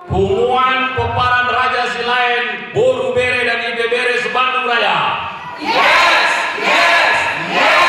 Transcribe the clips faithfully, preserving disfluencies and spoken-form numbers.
Punguan Pomparan Raja Silaen, boru, bere dan ibebere se-Bandung Raya. Yes, yes, yes.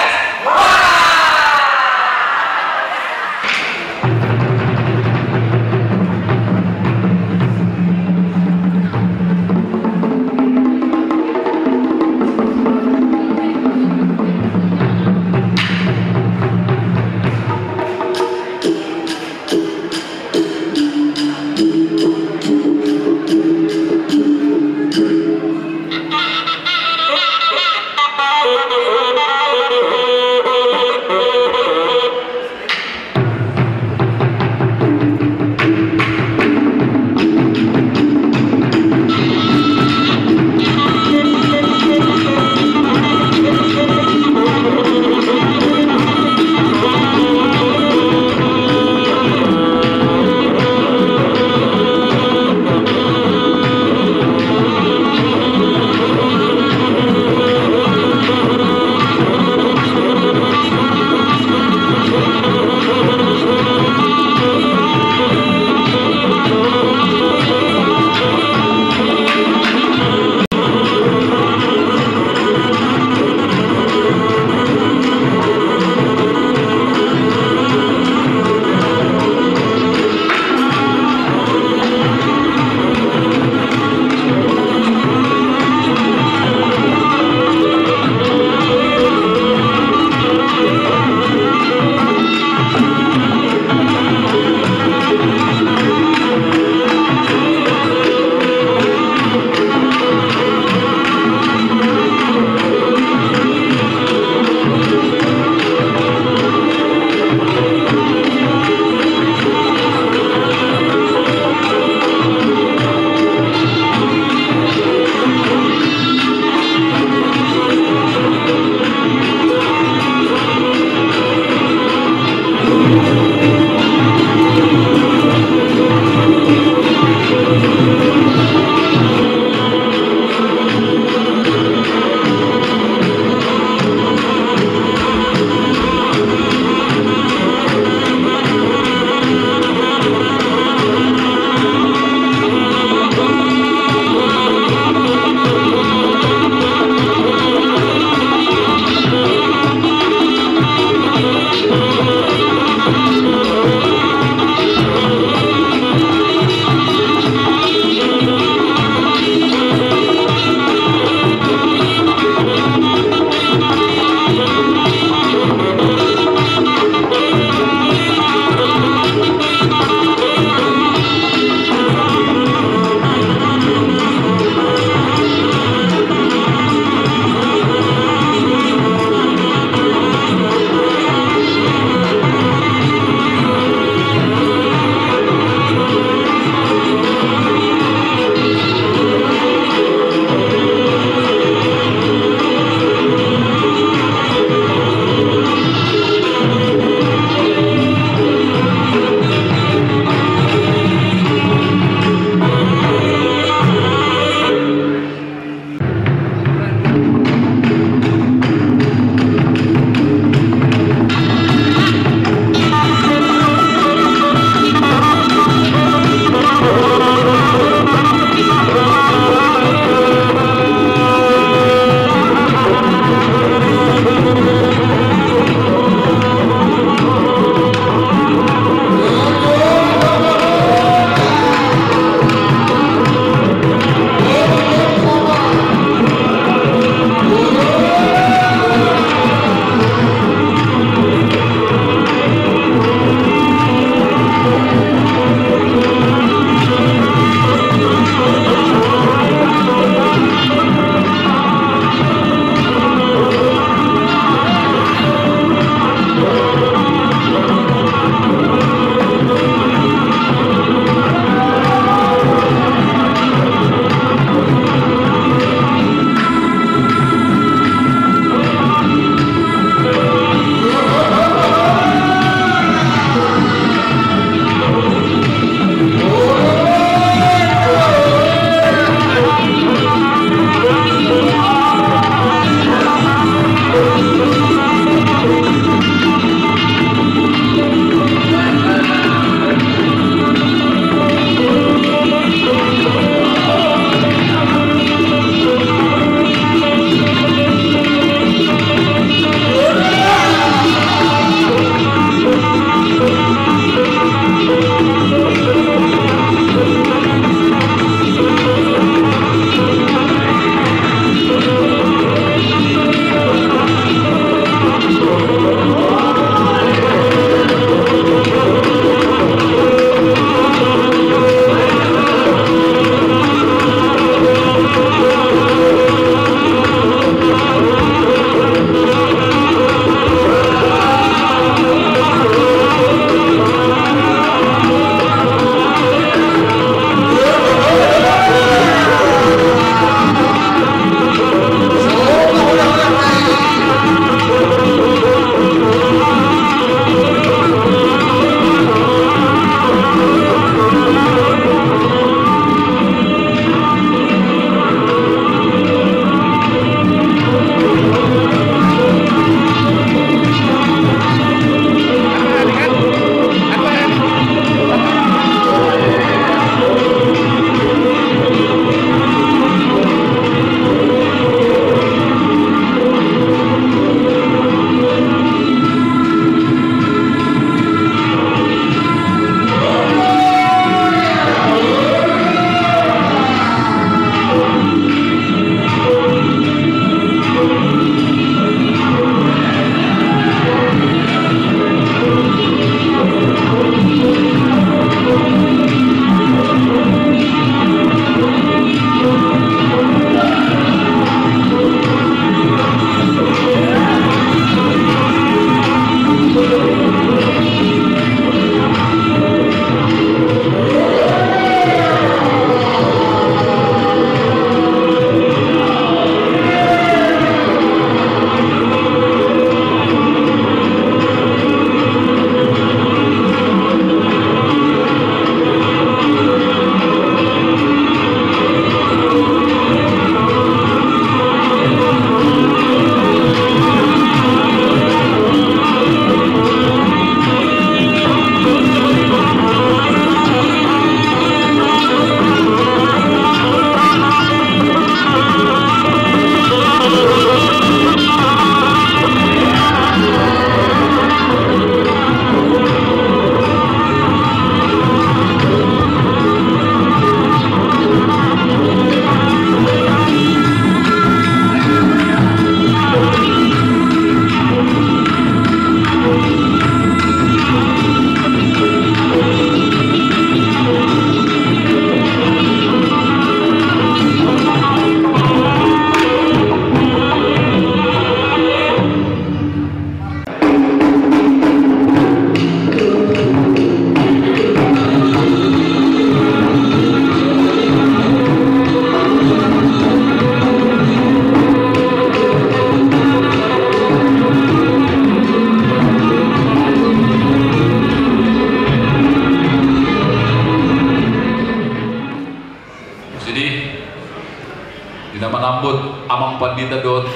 Ia manambut amang pandita dohot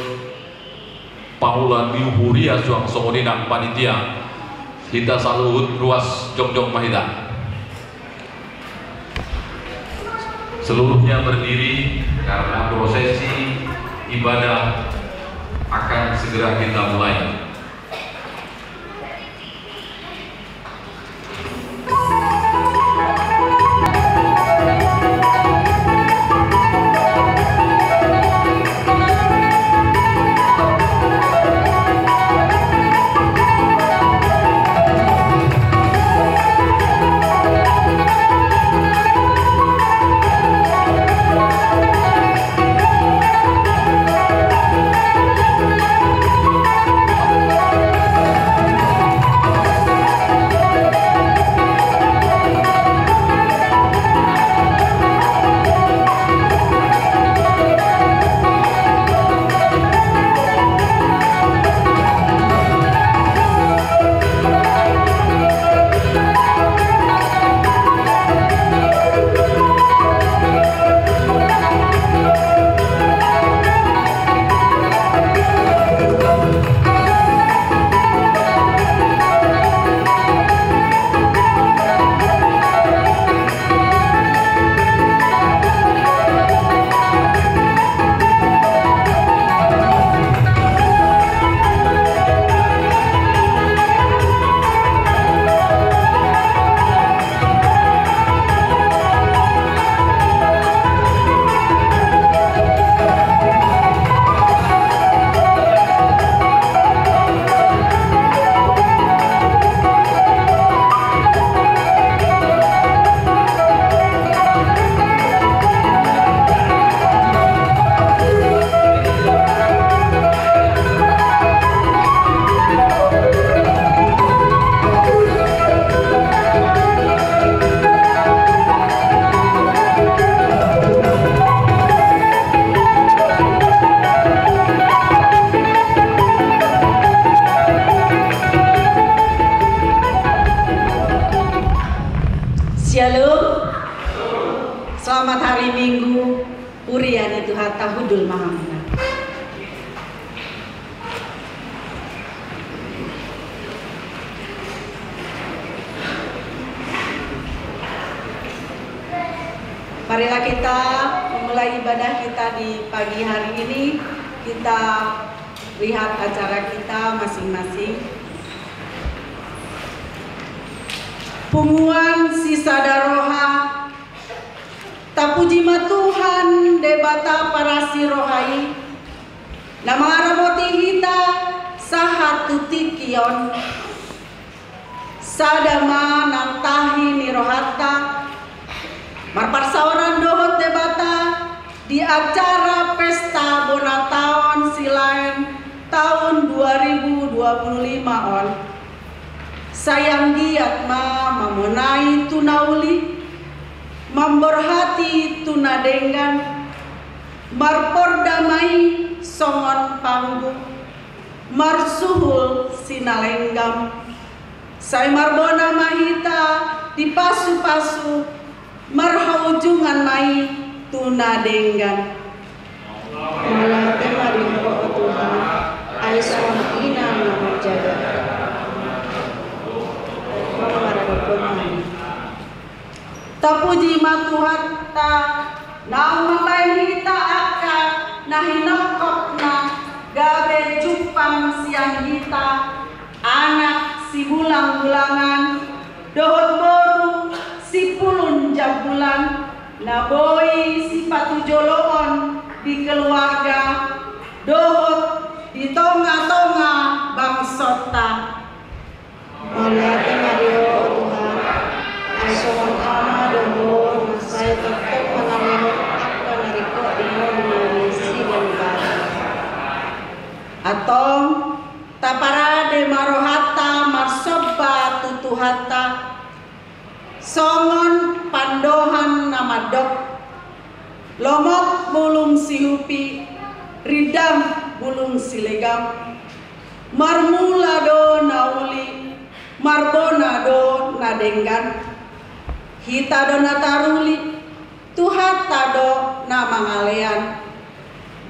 pangula ni huria suang songon i nang panitia. Hita saluhut ruas jongjong ma hita. Seluruhnya berdiri karena prosesi ibadah akan segera kita mulai. Shalom. Selamat hari Minggu. Huria ni Tuhanta, hundul ma hamu. Marilah kita memulai ibadah kita di pagi hari ini. Kita lihat acara kita masing-masing. Punguan sisada roha. Tapuji ma Tuhan Debata parasi roha i, na mangaramoti hita sahat tu tingki on. Sada ma nang tahi ni rohanta marparsaoran dohot Debata di acara pesta bona taon Silaen taon dua ribu dua puluh lima on. Sai anggiat ma mamonai tu na uli, mamborhati tu na denggan, marpordamai songon panggung, marsuhul sinalenggam. Sai marbona ma hita dipasu-pasu, marhaujungan ma i tu na denggan. Mauliate ma di Ho, o Tuhan, ai songon i na marjaga. Tapuji ma Tuhanta, naung mambahen hita angka na hinongkopna gabe jumpang sian hita, anak sibulang-bulangan dohot boru sipulun jambulan, na boi sipatujoloon di keluarga dohot di tonga-tonga bangsonta. Mauliate ma di Ho, o Tuhan, ai songon ama do Ho na sai tongtong mangalehon angka na ringkot di ngolu ni siganup ari. Antong, taparade ma rohanta marsomba tu Tuhanta, songon pandohan na mandok: Lomot bulung sihupi, rindang bulung silegam. Marmula do na uli, marbona do na denggan. Hita do na taruli, Tuhanta do na mangalean.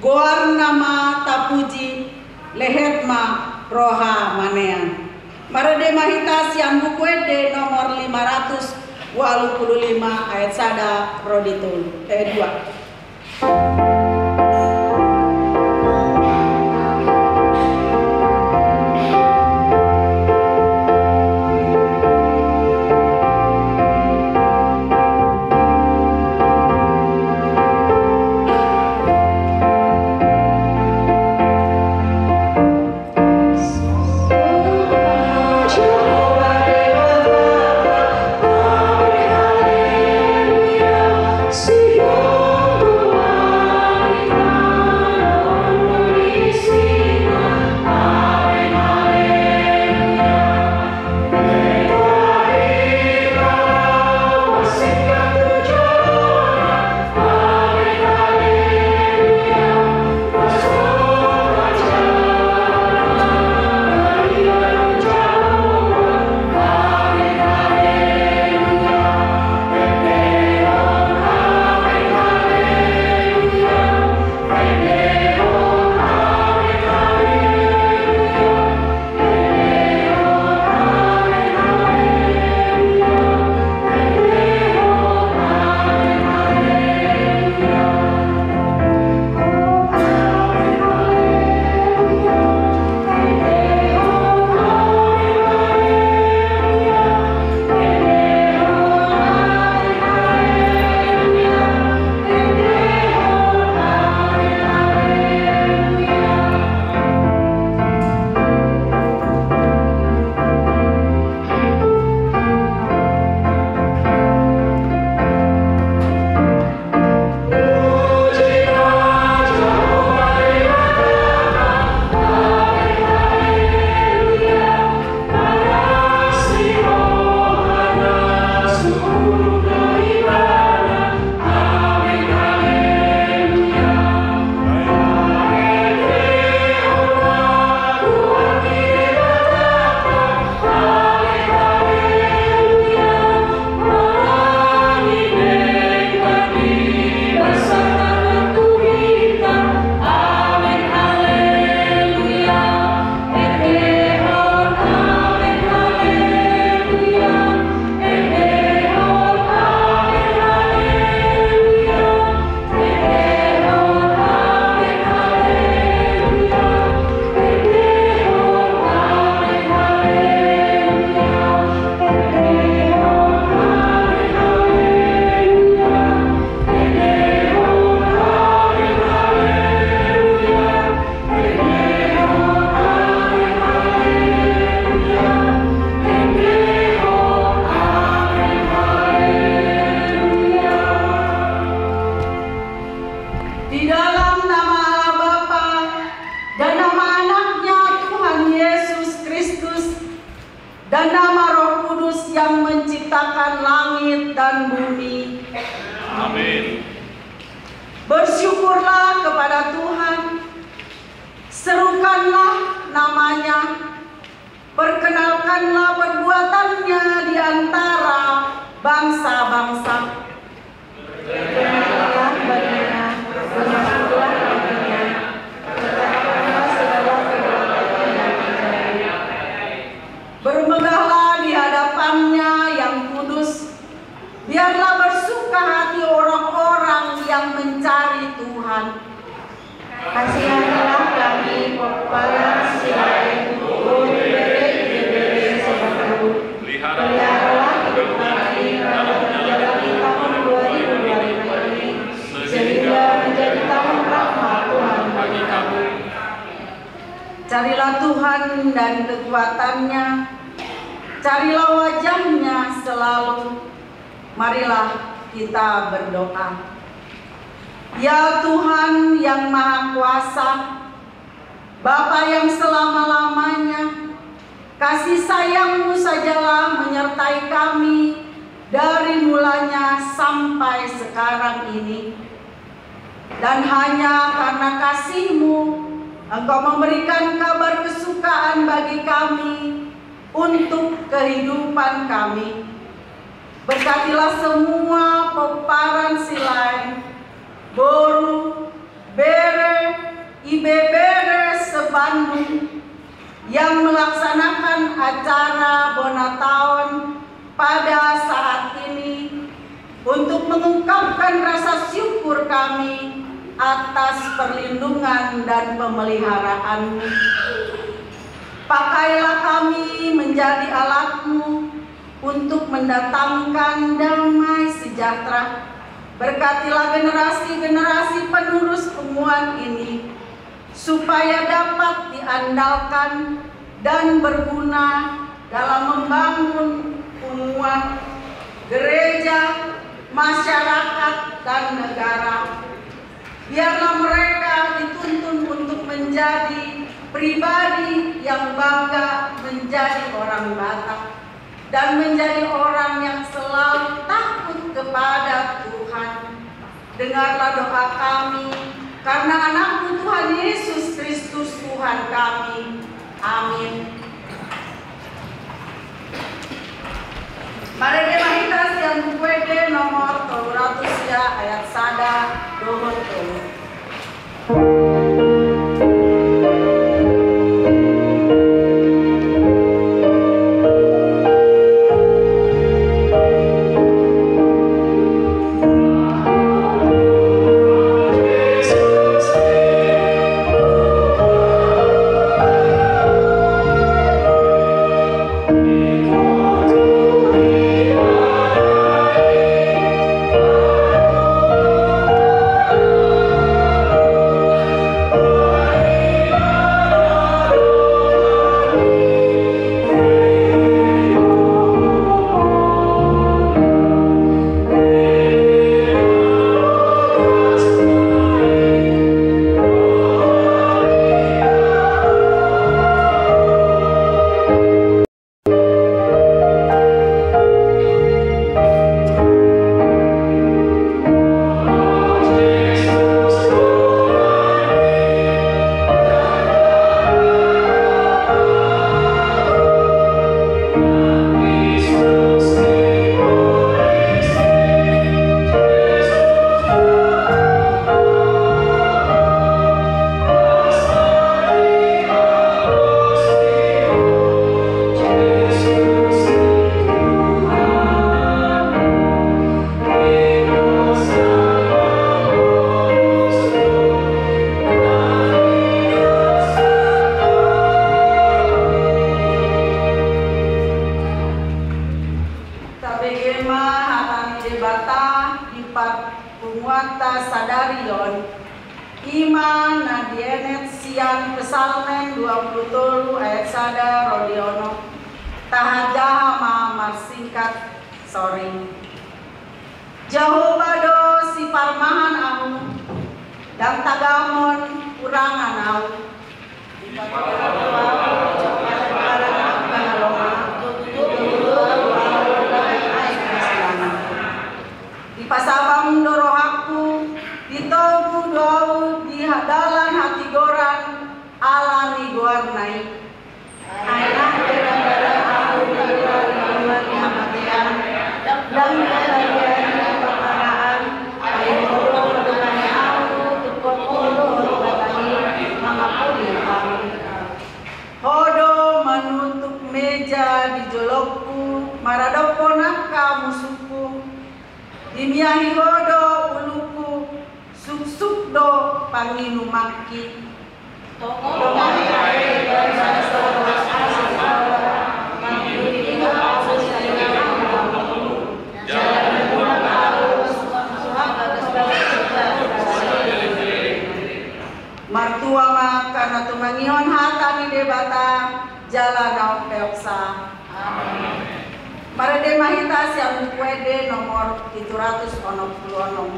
Goarna ma tapuji, lehet ma roha manean. Marende ma hita sian Buku Ende nomor lima ratus ualu pulu lima, ayat sada ro di tolu, eh, dua. Di dalam nama Allah Bapa dan nama Anaknya, Tuhan Yesus Kristus, dan nama Roh Kudus yang menciptakan langit dan bumi. Amin. Bersyukurlah kepada Tuhan, serukanlah nama-Nya, perkenalkanlah perbuatan-Nya di antara bangsa-bangsa. Berkenalah baginya, bersyukurlah baginya, katakanlah segala perbuatan-Nya yang baik. Bermegahlah di hadapan-Nya yang kudus, biarlah bersuka hati orang-orang yang mencari Tuhan. Kasihanilah kami, pomparan Silaen, tu ibebere-ibebere sian Tuhan. Peliharalah hidup kami dalam menjalani tahun dua ribu dua puluh lima ini, sehingga menjadi tahun rahmat Tuhan bagi kami. Carilah Tuhan dan kekuatan-Nya, carilah wajah-Nya selalu. Marilah kita berdoa. Ya Tuhan yang Maha Kuasa, Bapa yang selama-lamanya, kasih sayang-Mu sajalah menyertai kami dari mulanya sampai sekarang ini. Dan hanya karena kasih-Mu, Engkau memberikan kabar kesukaan bagi kami untuk kehidupan kami. Berkatilah semua pomparan Silaen, boru, bere, Bandung yang melaksanakan acara bona taon pada saat ini untuk mengungkapkan rasa syukur kami atas perlindungan dan pemeliharaan-Mu. Pakailah kami menjadi alat-Mu untuk mendatangkan damai sejahtera. Berkatilah generasi-generasi penerus punguan ini, supaya dapat diandalkan dan berguna dalam membangun punguan, gereja, masyarakat, dan negara. Biarlah mereka dituntun untuk menjadi pribadi yang bangga menjadi orang Batak dan menjadi orang yang selalu takut kepada Tuhan. Dengarlah doa kami, karena Anak-Mu Tuhan Yesus Kristus Tuhan kami. Amin. Marende ma hita sian Buku Ende nomor tolu ratus sia, ayat sada dohot tolu. Tabege ma hata ni Debata di parpunguanta sadari on, i ma na dienet sian Psalmen dua pulu tolu ayat sada ro di onom. Tajaha ma marsingkat, sorry. Jahowa do siparmahan ahu, ndang tagamon hurangan ahu. Dipasabam do rohangku, ditogu do ahu di dalan hatigoran ala ni goarna i. Ai nang gara-gara ahu di luar lingkungan ni hamatean, ndang diajarani parparaan, ai Ho do mandohani ahu, tungkotku dohot batangku mangapuli ahu. Ho do manutup meja di jolongku, maradophon angka musungku. Dimiahi Ho do ulungku, suksuk do panginumanki. Martua ma angka na tumangihon hata ni Debata jala na umpeopsa. Amen. Marende ma hita sian Buku Ende nomor pitu ratus onom pulu onom.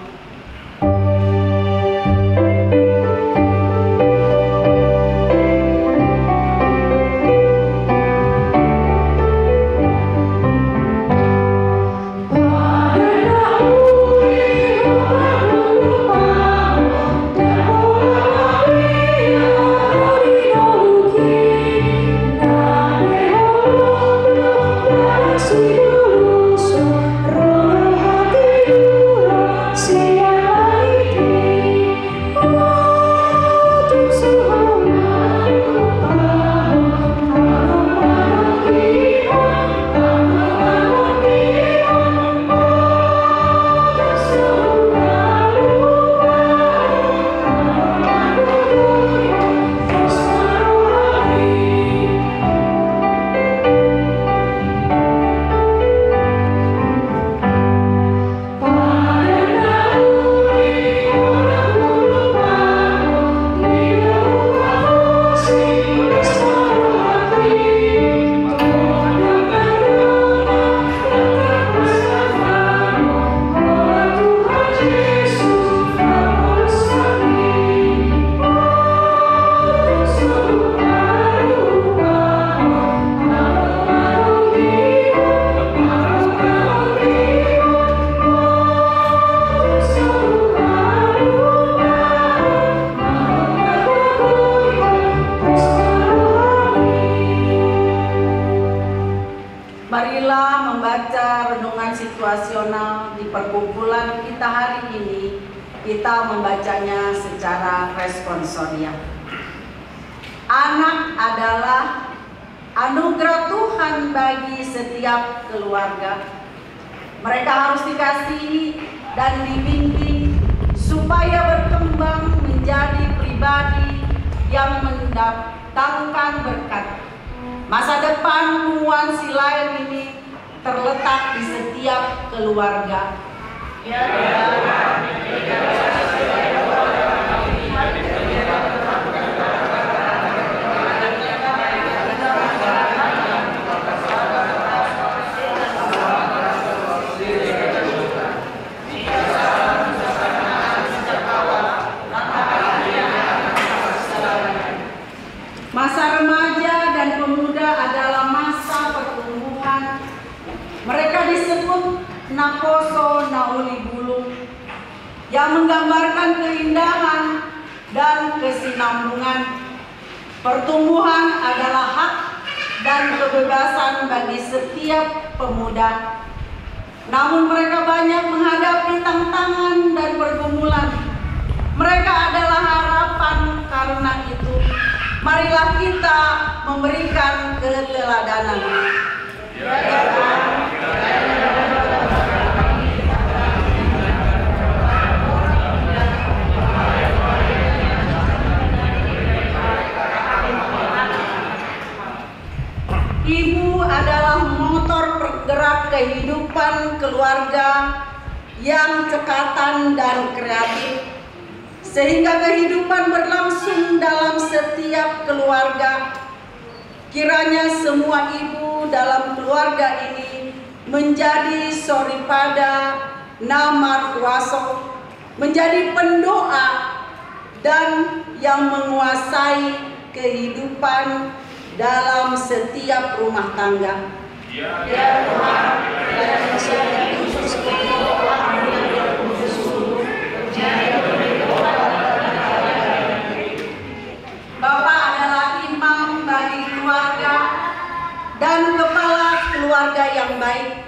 Kita membacanya secara responsoria. Anak adalah anugerah Tuhan bagi setiap keluarga. Mereka harus dikasihi dan dibimbing supaya berkembang menjadi pribadi yang mendatangkan berkat. Masa depan punguan Silaen ini terletak di setiap keluarga. Masa remaja dan pemuda adalah masa pertumbuhan. Mereka disebut naposo na uli bulung, yang menggambarkan keindahan dan kesinambungan. Pertumbuhan adalah hak dan kebebasan bagi setiap pemuda. Namun mereka banyak menghadapi tantangan dan pergumulan. Mereka adalah harapan, karena itu marilah kita memberikan keteladanan. Ibu adalah motor penggerak kehidupan keluarga yang cekatan dan kreatif, sehingga kehidupan berlangsung dalam setiap keluarga. Kiranya semua ibu dalam keluarga ini menjadi soripada na markuaso, menjadi pendoa dan yang menguasai kehidupan dalam setiap rumah tangga. Ya Tuhan, kiranya saya hidup seperti doa yang berkudus dulu. Bapak adalah imam bagi keluarga dan kepala keluarga yang baik.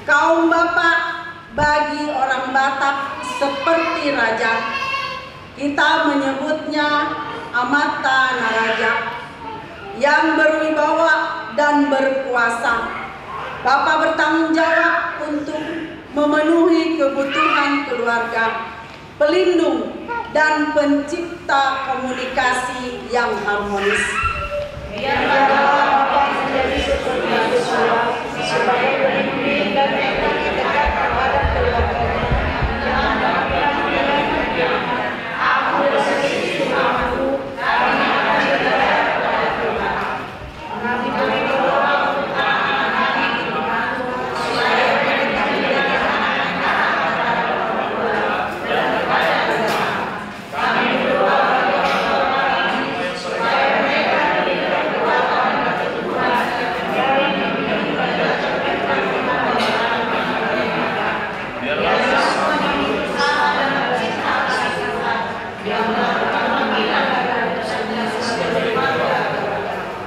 Kaum bapak bagi orang Batak seperti raja. Kita menyebutnya Amanta na Raja, yang berwibawa dan berkuasa. Bapak bertanggung jawab untuk memenuhi kebutuhan keluarga, pelindung, dan pencipta komunikasi yang harmonis. Biarlah Bapak menjadi seperti Yosua, sebagai pemimpin dan yang dekat terhadap keluarganya. Jangan lakukan pilihan yang aku dan seisi rumahku, kami akan beribadah kepada Tuhan.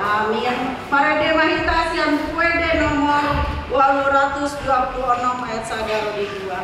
Amin. Marende ma hita sian Buku Ende nomor ualu ratus dua pulu onom, ayat sada ro di dua.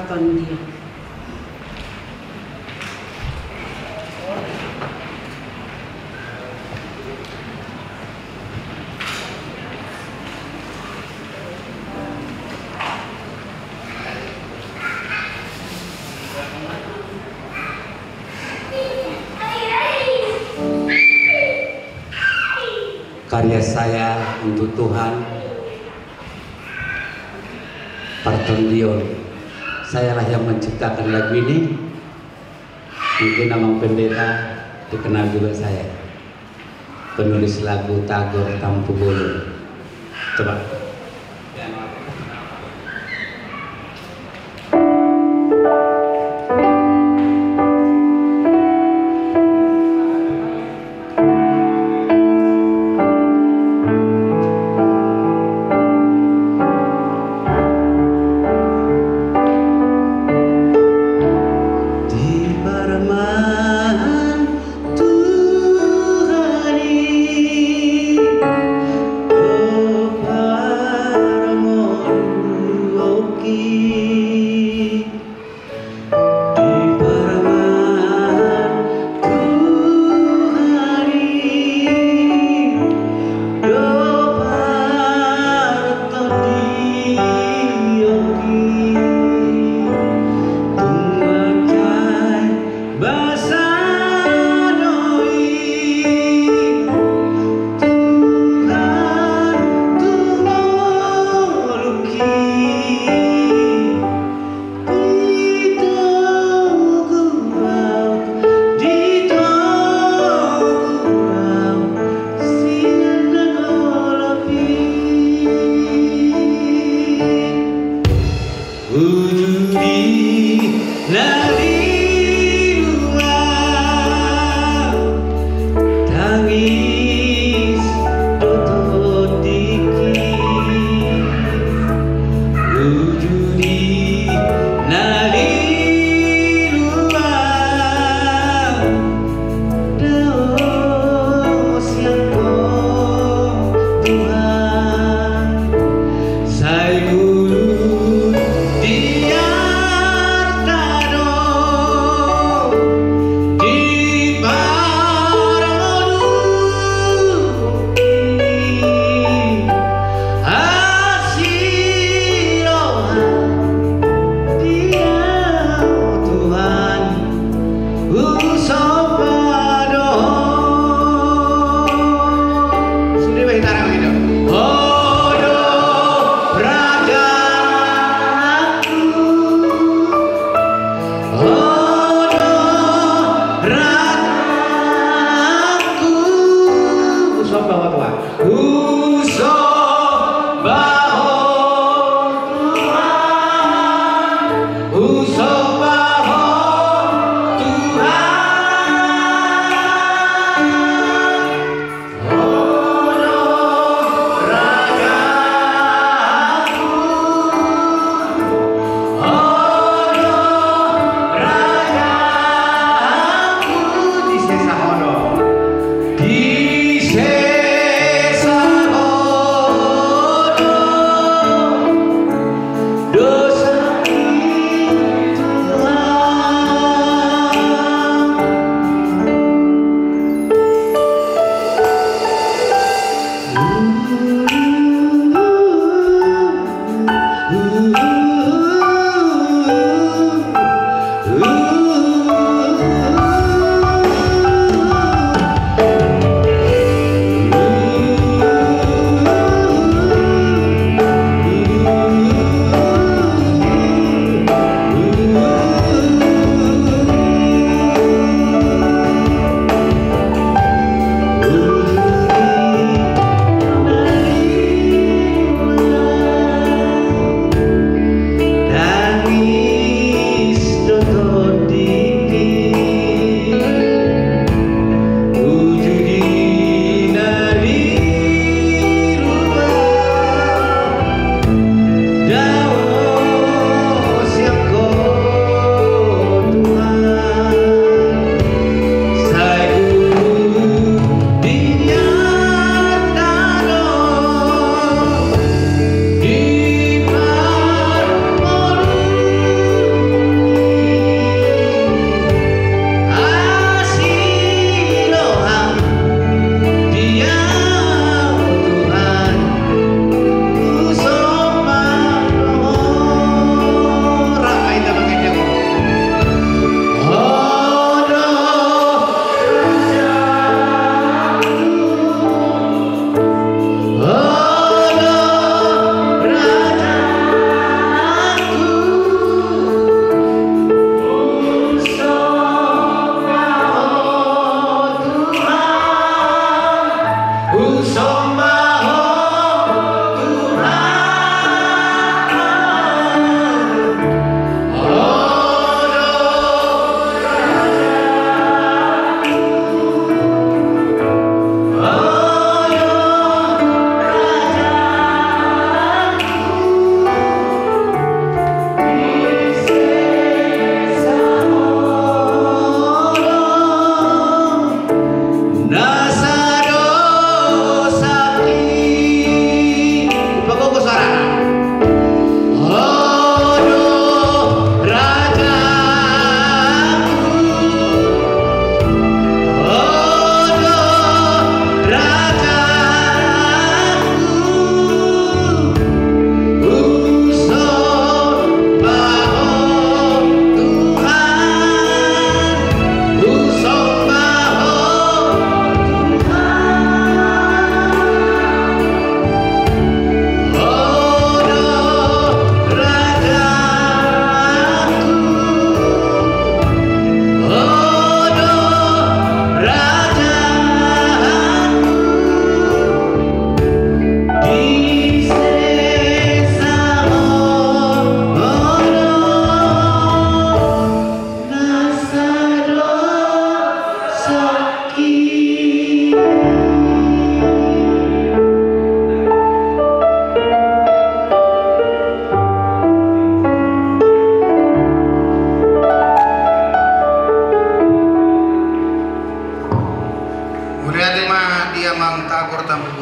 Partondion. Karya saya untuk Tuhan. Partondion. Sayalah yang menciptakan lagu ini. Mungkin Amang Pendeta dikenal juga saya. Penulis lagu Tagor Tampubolon. Coba. Di parmahan Tuhan i, o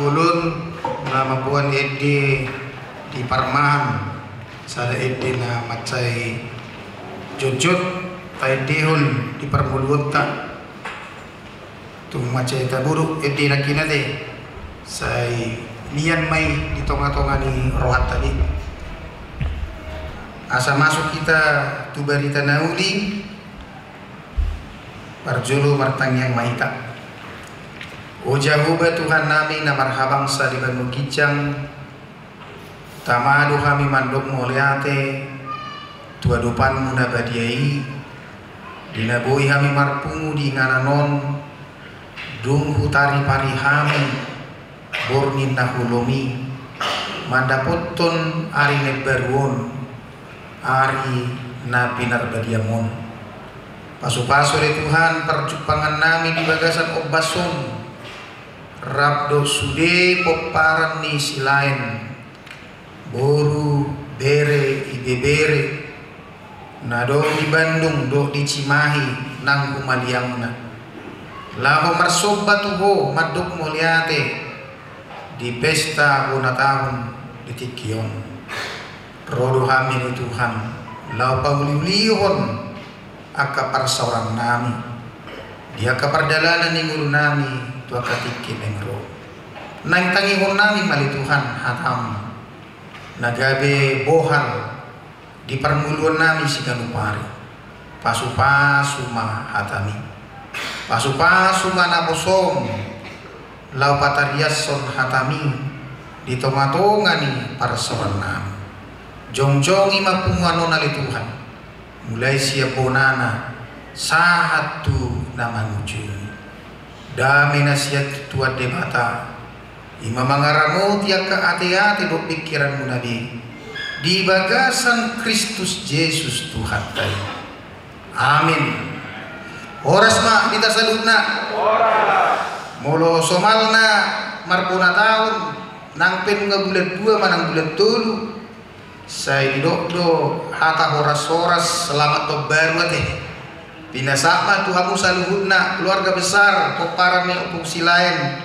Olo, na mamboan ende di parmahan, sada ende na mansai jotjot taendehon di parngoluonta. Tung mansai taboru ende nangkin ate, sai mian ma i di tongatonga ni rohanta be. Asa masuk hita tu barita na uli, parjolo martangiang ma hita. O Jahowa Tuhannami na marhabangsa di banua ginjang, tama do hami mandok mauliate tu adopanmu na badia i, di na boi hami marpungu di inganan on, dung hutaripari hami borngin na holom i, mandapothon ari na imbaru on, ari na pinarbadiam on. Pasupasu ale Tuhan parjumpangannami di bagasan ombas on, rap dohot sude pomparan ni Silaen, boru, bere, ibebere, na adong di Bandung dohot di Cimahi nang humaliangna, laho marsomba tu Ho mandok mauliate di pesta bona taon di tingki on. Ro do hami ale Tuhan, laho pauliulihon angka parsaorannami di angka pardalanan ni ngolunami tu angka tingki naeng ro. Naeng tangihonnami ma ale Tuhan hataM, na gabe bohal di parngoluonnami siganup ari. Pasupasu ma hataMi. Pasupasu ma naposoM, laho patariashon hataMi di tongatonga ni parsaorannami. Jongjongi ma punguan on ale Tuhan, mulai sian bonana sahat tu na mangujungi. Dame na sian Tuhan Debata, i ma mangaramoti angka ateate dohot pingkiranmuna be, di bagasan Kristus Jesus Tuhanta i. Amin. Horas ma di hita saluhutna. Molo somalna marbona taon, nang pe nunga bulan dua manang bulan tolu, sai didok do hata horas-horas selamat taon baru ate. Pinasahat ma tu hamu saluhutna keluarga besar pomparan ni Ompung Silaen,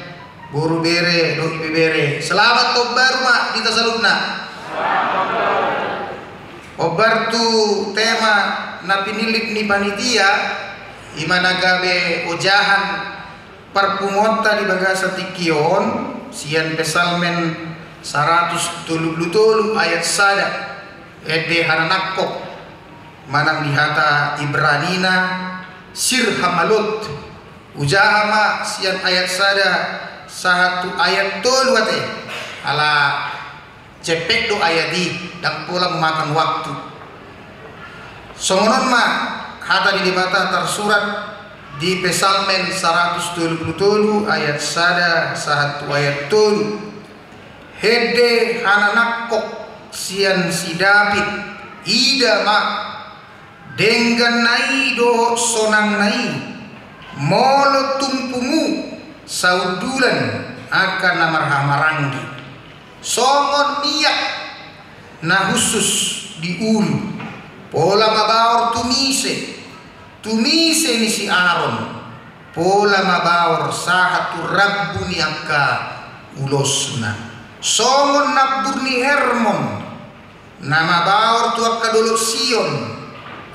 boru, bere dohot ibebere. Selamat taon baru ma di hita saluhutna. Hombar tu tema na pinillit ni panitia, i ma na gabe ojahan parpunguanta di bagasan tingki on, sian Psalmen saratus tolu pulu tolu ayat sada, ende hananangkok, manang di hata Ibranina sir hamalot. Hujaha ma sian ayat sada sahat tu ayat tolu ate, ala cepet do ayat i, ndang pola memakan waktu. Songon on ma hata ni Debata tarsurat di Psalmen saratus tolu pulu tolu ayat sada sahat tu ayat tolu. Ende hananangkok sian si David, ida ma dengganna i dohot sonangna i, molo tung pungu saundulan angka na marhahamaranggi. Songon miak na hushus di ulu, pola mabaor tumise, tumise ni si Aron, pola mabaor sahat tu rambu ni angka ulosna. Songon nambur ni Hermon, na mabaor tu angka dolok Sion,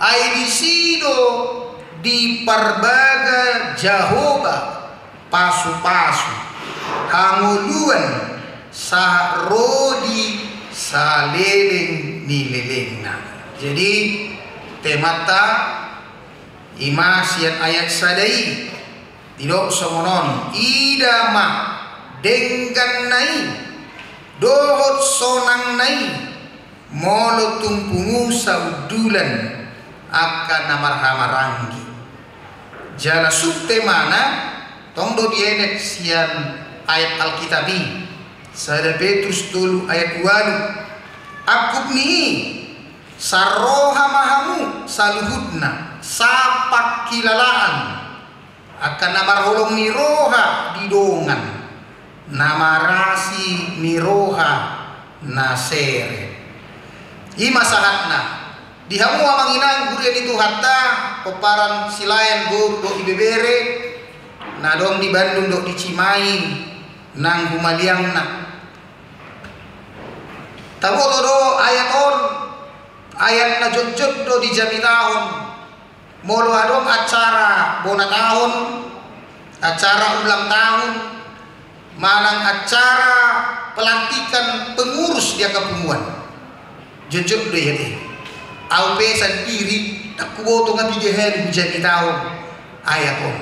ai disi do diparbaga Jahowa pasupasu, hangoluan sahat ro di saleleng ni lelengna. Jadi, temanta i ma sian ayat sada i, didok songon on, ida ma dengganna i dohot sonangna i, molo tung pungu saundulan angka na marhahamaranggi. Jala sub temana tong do dienet sian ayat Alkitab i, sada Petrus tolu ayat ualu. Angkup ni i, sarroha ma hamu saluhutna sapangkilalaan, angka na marholong ni roha di dongan, na marasi ni roha na seret. I ma sahatna. Di hamu amang inang huria ni Tuhanta, pomparan Silaen boru dohot ibebere, na adong di Bandung dohot di Cimahi, nang humaliangna. Taboto do ayat on, ayat na jotjot do dijamitahon. Molo adong acara bona taon, acara ulang tahun, manang acara pelantikan pengurus di angka punguan, jotjot do i ate. Au pe sandiri ndang huboto nga piga hali hujamitahon ayat on.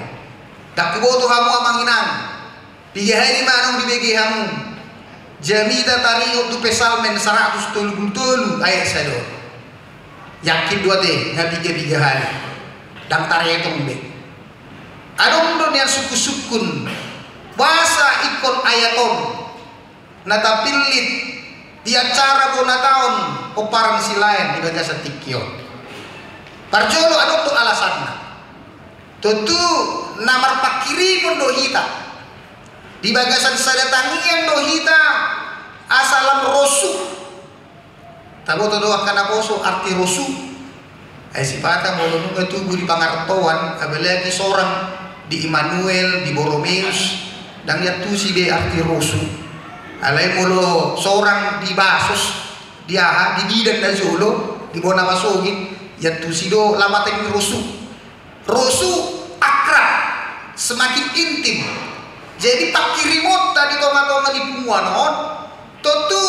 Ndang huboto hamu amang inang, piga hali ma naung dibege hamu jamita taringot tu Psalmen saratus tolu pulu tolu ayat sada on. Yakin do ate nga piga-piga hali. Ndang taretong be. Adong do nian sungkun-sungkun, boasa ingkon ayat on na tapillit di acara bona taon pomparan Silaen di bagasan tingki on. Parjolo adong do alasanna. Tontu na marpanghirimon do hita. Di bagasan sada tangiang do hita asa lam rosu. Taboto do angka naposo arti rosu? Ai sipata molo nunga tubu di pangarantoan, apalagi sorang di Immanuel, di Borromeus, ndang iantusi be arti rosu. Alai molo sorang di basos, di aha, di bidan na jolo, di bona masogit, iantusi do lambatan ni rosu. Rosu akrab, semakin intim. Jadi panghirimonta di tonga-tonga ni punguan on, tontu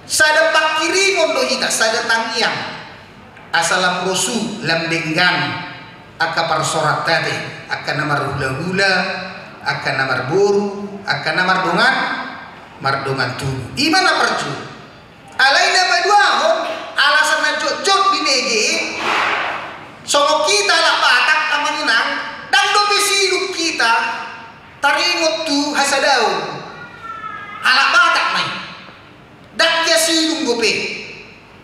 sada panghirimon do hita, sada tangiang. Asa lam rosu, lam denggan angka parsoranta ate, angka na marhula-hula, angka na marboru, angka na mardongan, mardongan tubu. I ma na parjolo. Alai na paduahon, alasan na jotjot dibege, songon hita halak Batak amang inang, ndang dope sidung hita taringot tu hasadaon. Halak Batak ma i. Ndang hea sidung dope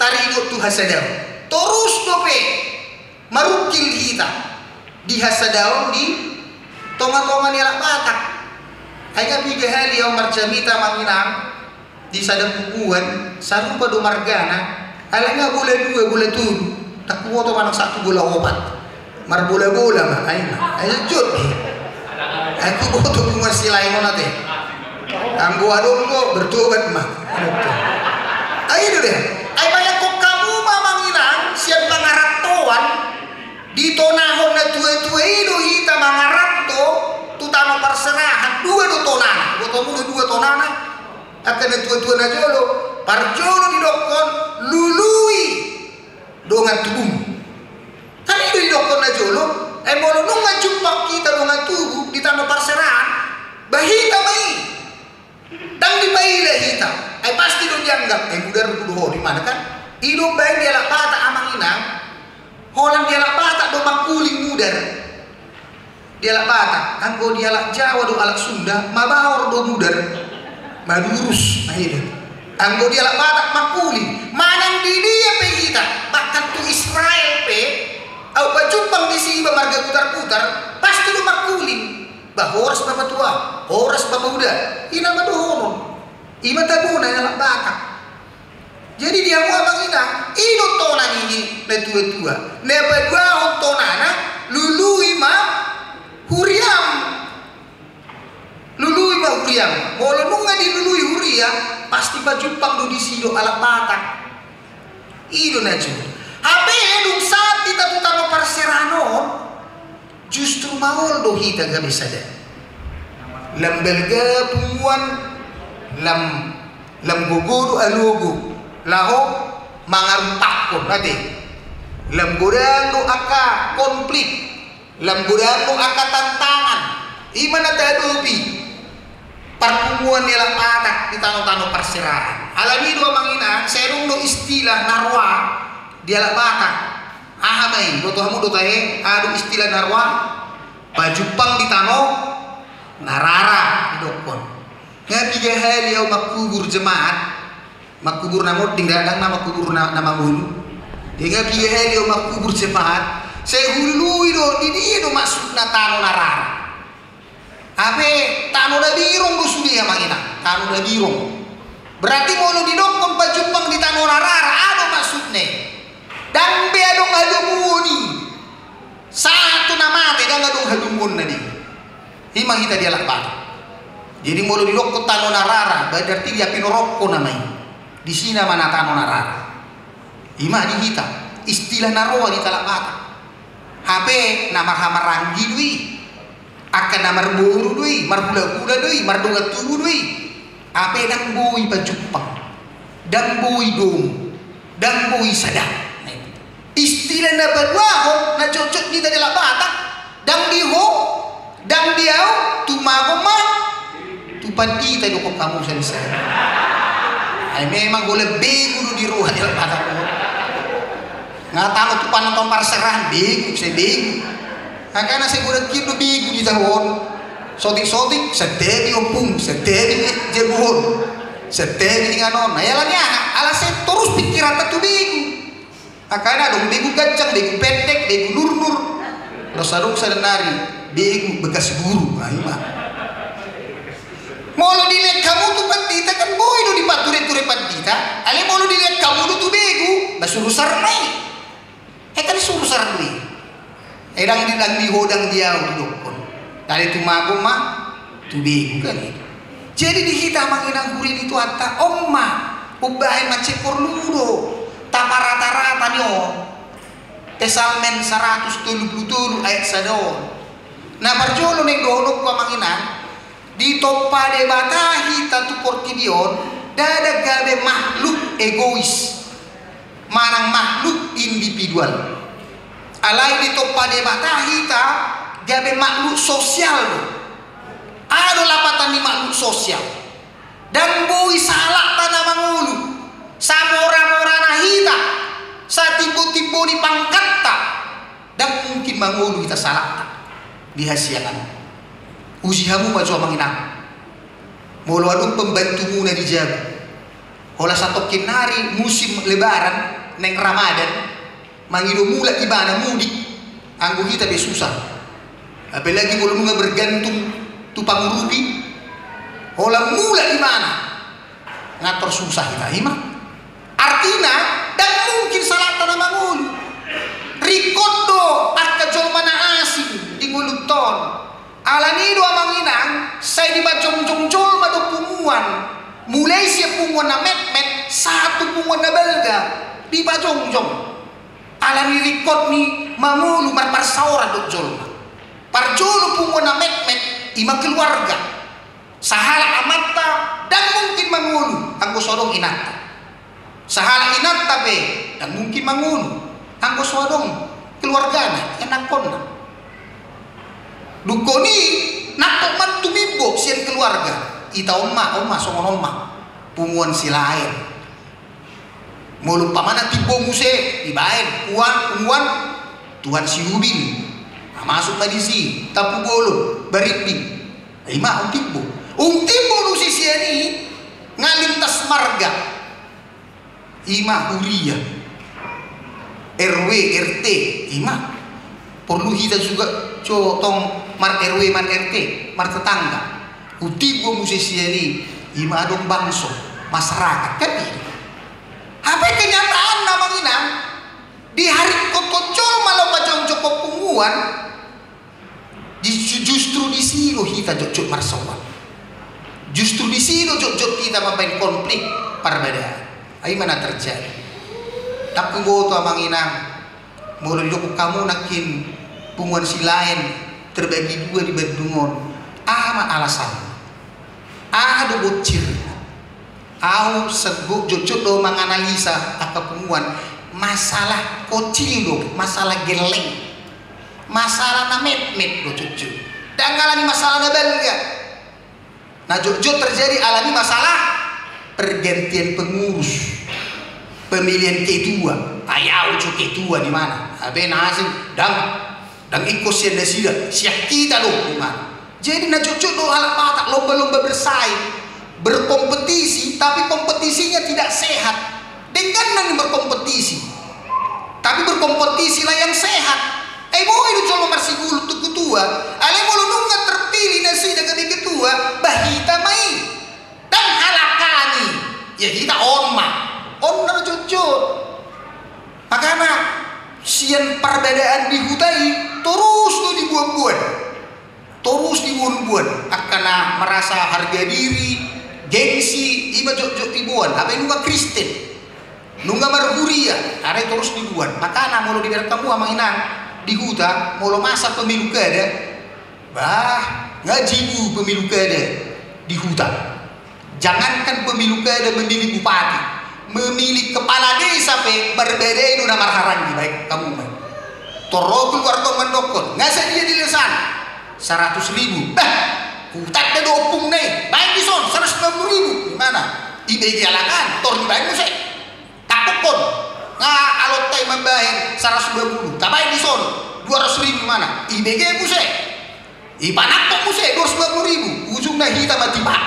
taringot tu hasadaon. Torus dope marungkil hita di hasadaon di tonga-tonga ni halak Batak. Ai nga piga hali au marjamita amang inang di sada punguan, sarupa do margana, alai nga bola dua, bola tolu, ndang huboto manang sahat tu bola opat. Marbola-bola ma, ai ma, ai jotjot. Ai huboto punguan Silaen on ate. Anggo adong do bertobat ma. Ai do de. Ai bayangkon hamu ma amang inang, sian pangarantoan, ditonahon na tua-tua i do hita mangaranto tu tano parserahan, dua do tonana, boto hamu do dua tonana, angka na tua-tua na jolo, parjolo didokkon lului dongan tubum. Kan i do didokkon na jolo, ai molo nunga jumpang hita dongan tubu di tano parserahan, ba hita ma i. Ndang dipaila hita, ai pasti do dianggap, eh, mudar do ho, di mana kan? I do umbaen di halak Batak amang inang, holan di halak Batak do mangkuling mudar. Di halak Batak, anggo di halak Jawa do halak Sunda, mabaor do mudar. Madurus, ai do. Anggo di halak Batak mangkuling, manang di dia pe hita, bahkan tu Israel pe, au pajumpang disi iba marga Butarbutar, pasti do mangkuling. Ba horas bapa tua, horas bapa uda, i nama dohonon. I ma tabona ni halak Batak. Jadi di hamu amang inang, i do tona ni na tua-tua. Na paduahon tonana, lului ma huriam. Lului ma huriam. Molo nunga dilului huria, pasti pajumpang do disi do halak Batak. I do na jolo. Hape dung sahat hita tu tano parserahan on, justru maol do hita gabe sada. Lam balga punguan, lam, lam gogo do alogo, laho mangarumpakkon ate. Lam godang do angka konflik, lam godang do angka tantangan. I ma na tahadopi parpunguan ni halak Batak di tano-tano parserahan. Alani do amang inang, sai adong do istilah na roa di halak Batak. Aha ma i, boto hamu do tahe, aha do istilah na roa? Pajumpang di tano na rara didokkon. Nga piga hali au mangkubur jemaat, mangkubur na monding, ndang na mangkubur na, na mangolu. Nga piga hali au mangkubur jemaat, sai hulului do, di dia do maksudna tano na rara. Hape tano na birong do sude amang inang, tano na birong. Berarti molo didokkon pajumpang di tano na rara, aha do maksudna i? Ndang be adong hadomuon i. Sahat tu na mate ndang adong hadomuonna be. I ma hita di halak Batak. Jadi molo didokkon tano na rara, berarti dia pinorokko nama i. Di sini mana tano na rara. Ima di hita, istilah na roa di halak Batak. Hape na marhamaranggi do i, angka na marboru do i, marhulahula do i, mardongan tubu do i. Hape ndang boi pajumpang, ndang boi domu, ndang boi sada. Istilah na paduahon na jotjot di hita di halak Batak, ndang di ho, ndang di au, tumagon ma tu pandita, didokkon hamu sari-sari. Ai memang holan begu do di roha di halak Batak on. Nga tano tu panonton parserahan, begu, sai begu. Makana sai godang hian do begu di taon. Sotik-sotik, santabi ompung, santabi jabu on, santabi inganon. Nah, alani aha? Ala sai torus pikiranta tu begu. Makana adong begu ganjang, begu pendek, begu nurnur. Laos adong sada nari, begu bekas guru. Nah, ima. Molo dilehon hamu tu pandita kan boi do dipature-ture pandita. Alai molo dilehon hamu do tu begu, ba suru sar ma i. Eh, kan suru sar do i. Eh, ndang di, ndang di ho, ndang di au didokkon. Alai tumagon ma tu begu kan i. Jadi di hita amang inang huria ni Tuhanta, on ma umbahen mansai porlu do taparata-rata ni on. Psalmen saratus tolu pulu tolu ayat sada on. Na parjolo naeng dohononku amang inang, ditompa Debata hita tu portibi on, ndada gabe makhluk egois manang makhluk individual. Alai ditompa Debata hita gabe makhluk sosial do. Aha do lapatan ni makhluk sosial? Ndang boi sahalakta na mangolu, samora-morana hita, satimbo-timbo ni pangkatta, ndang mungkin mangolu hita sahalakta di hasiangan. Uji hamu ma jo amang inang. Molo adong pembantumuna di jabu, holan satongkin nari musim lebaran, naeng Ramadan, mangido mulak ibana mudik, anggo hita be susah. Apalagi molo nunga bergantung tu pangurupi, holan mulak ibana, nga tor susah hita, ima. Artina, ndang mungkin sahalakta na mangolu. Ringkot do angka jolma na asing di ngolunta on. Alani do amang inang, sai dipajongjong jolma do punguan. Mulai sian punguan na metmet sahat tu punguan na balga, dipajongjong. Alani ringkot ni mangolu, marparsaoran dohot jolma. Parjolo punguan na metmet, ima keluarga. Sahalak amanta ndang mungkin mangolu anggo so adong inanta. Sahalak inanta pe ndang mungkin mangolu anggo so adong keluargana, ianakkonna. Dungkon i, nangkok ma tumimbo sian keluarga. Ita on ma, on ma, songon on ma punguan Silaen. Molo umpamana timbo muse dibaen punguan, punguan Tuan Siubin. Nah, masuk ma disi Tampubolon, Barinding. Ima umtimbo. Umtimbo muse sian i nga lintas marga. Ima huria, R W, R T, ima. Porlu hita juga jo tong mar-R W, mar-R T, martetangga. Umtimbo muse sian i, ima adong bangso, masyarakat, kan i. Hape kenyataanna amang inang, diharingkothon jolma laho pajongjong punguan, di, ju-, justru disi do hita jotjot marsoal. Justru disi do jotjot hita mambaen konflik parbadaan. Ai ima na terjadi. Ndang huboto amang inang, molo didokkon hamu nangkin punguan Silaen terbagi dua di Bandung on, aha ma alasan? Aha do boncirna? Au senggo jotjot do manganalisa angka punguan, masalah kocil do, masalah gelleng, masalah na metmet do jotjot. Ndang alani masalah na balga. Na jotjot terjadi alani masalah pergantian pengurus, pemilihan ketua. Ai au jo ketua di mana? Hape na asing, ndang, ndang ingkon sian nasida, sian hita do di mana. Jadi na jotjot do halak Batak lomba-lomba bersaing, berkompetisi, tapi kompetisinya tidak sehat. Dengganna ni berkompetisi, tapi berkompetisilah yang sehat. Ai boi do jolma marsigulut tu ketua. Alai molo nunga terpilih nasida gabe ketua, ba hita ma i. Ndang halak hami. Ia hita on ma. On na jotjot. Makana sian parbadaan di huta i torus do dibuan-buan. Torus dibuan-buan angka na merasa harga diri, gengsi, ima jotjot diboan, hape nunga Kristen, nunga marhuria, alai torus diboan. Makana molo dibereng hamu amang inang di huta, molo masa pemilu kada, bah, nga jibu pemilu kada di huta. Jangankan pemilu kada memilih bupati, memilih kepala desa pe marbadai do na marharangi, baen hamu ma i. Torop keluarga mandokkon, nga sadia dilesan, saratus ribu. Bah, hutanda do ompungna i, baen dison saratus lima pulu ribu. Di mana? Ibege alangan, tor dibaen muse. Takkok on. Nga alonta i mambaen saratus dua pulu, tabaen dison dua ratus ribu, di mana? Ibege muse. Ipanakkok muse dua ratus dua pulu ribu. Ujungna hita ma tipak.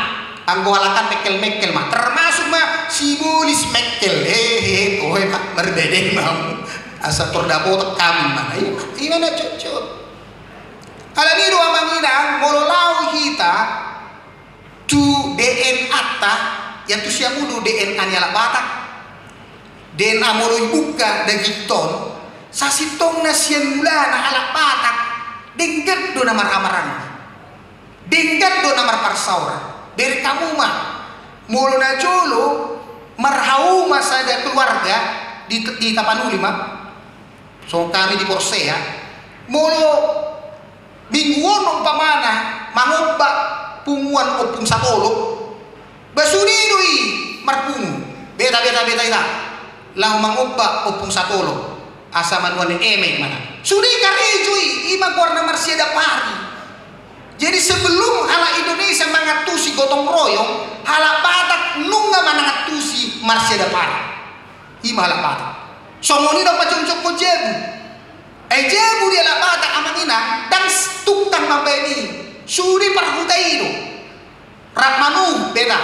Anggo halak an mengkel-mengkel ma. Termasuk ma Sibolis mengkel. Hehe, toe ma, marbadai ma hamu. Asa tor dapotan hami, di mana? Ima, ima na jotjot. Alani i do amang inang, molo laho hita tu D N A-ta, iantusi hamu do D N A ni halak Batak. D N A molo ibuka dagingta on, sasintongna sian mulana halak Batak denggan do na marhahamaranggi, denggan do na marparsaoran. Bereng hamu ma, molo najolo marhauma sada keluarga di, di Tapanuli ma, songon hami di Porsea, molo minggu on umpamana mangombak punguan ompung Sapolo, ba sude do i marpungu, beta, beta, beta, ita laho mangombak ompung Sapolo asa manuan eme, di mana? Sude karejo i, ima goarna marsiadapari. Jadi sebelum halak Indonesia mangantusi gotong royong, halak Batak nunga mangantusi marsiadapari. Ima halak Batak. Songon i do pajongjongkon jabu. Ai jabu di halak Batak amang inang, ndang s-, tungtang mambaen i. Sude parhuta i do. Rap manuhuk beta.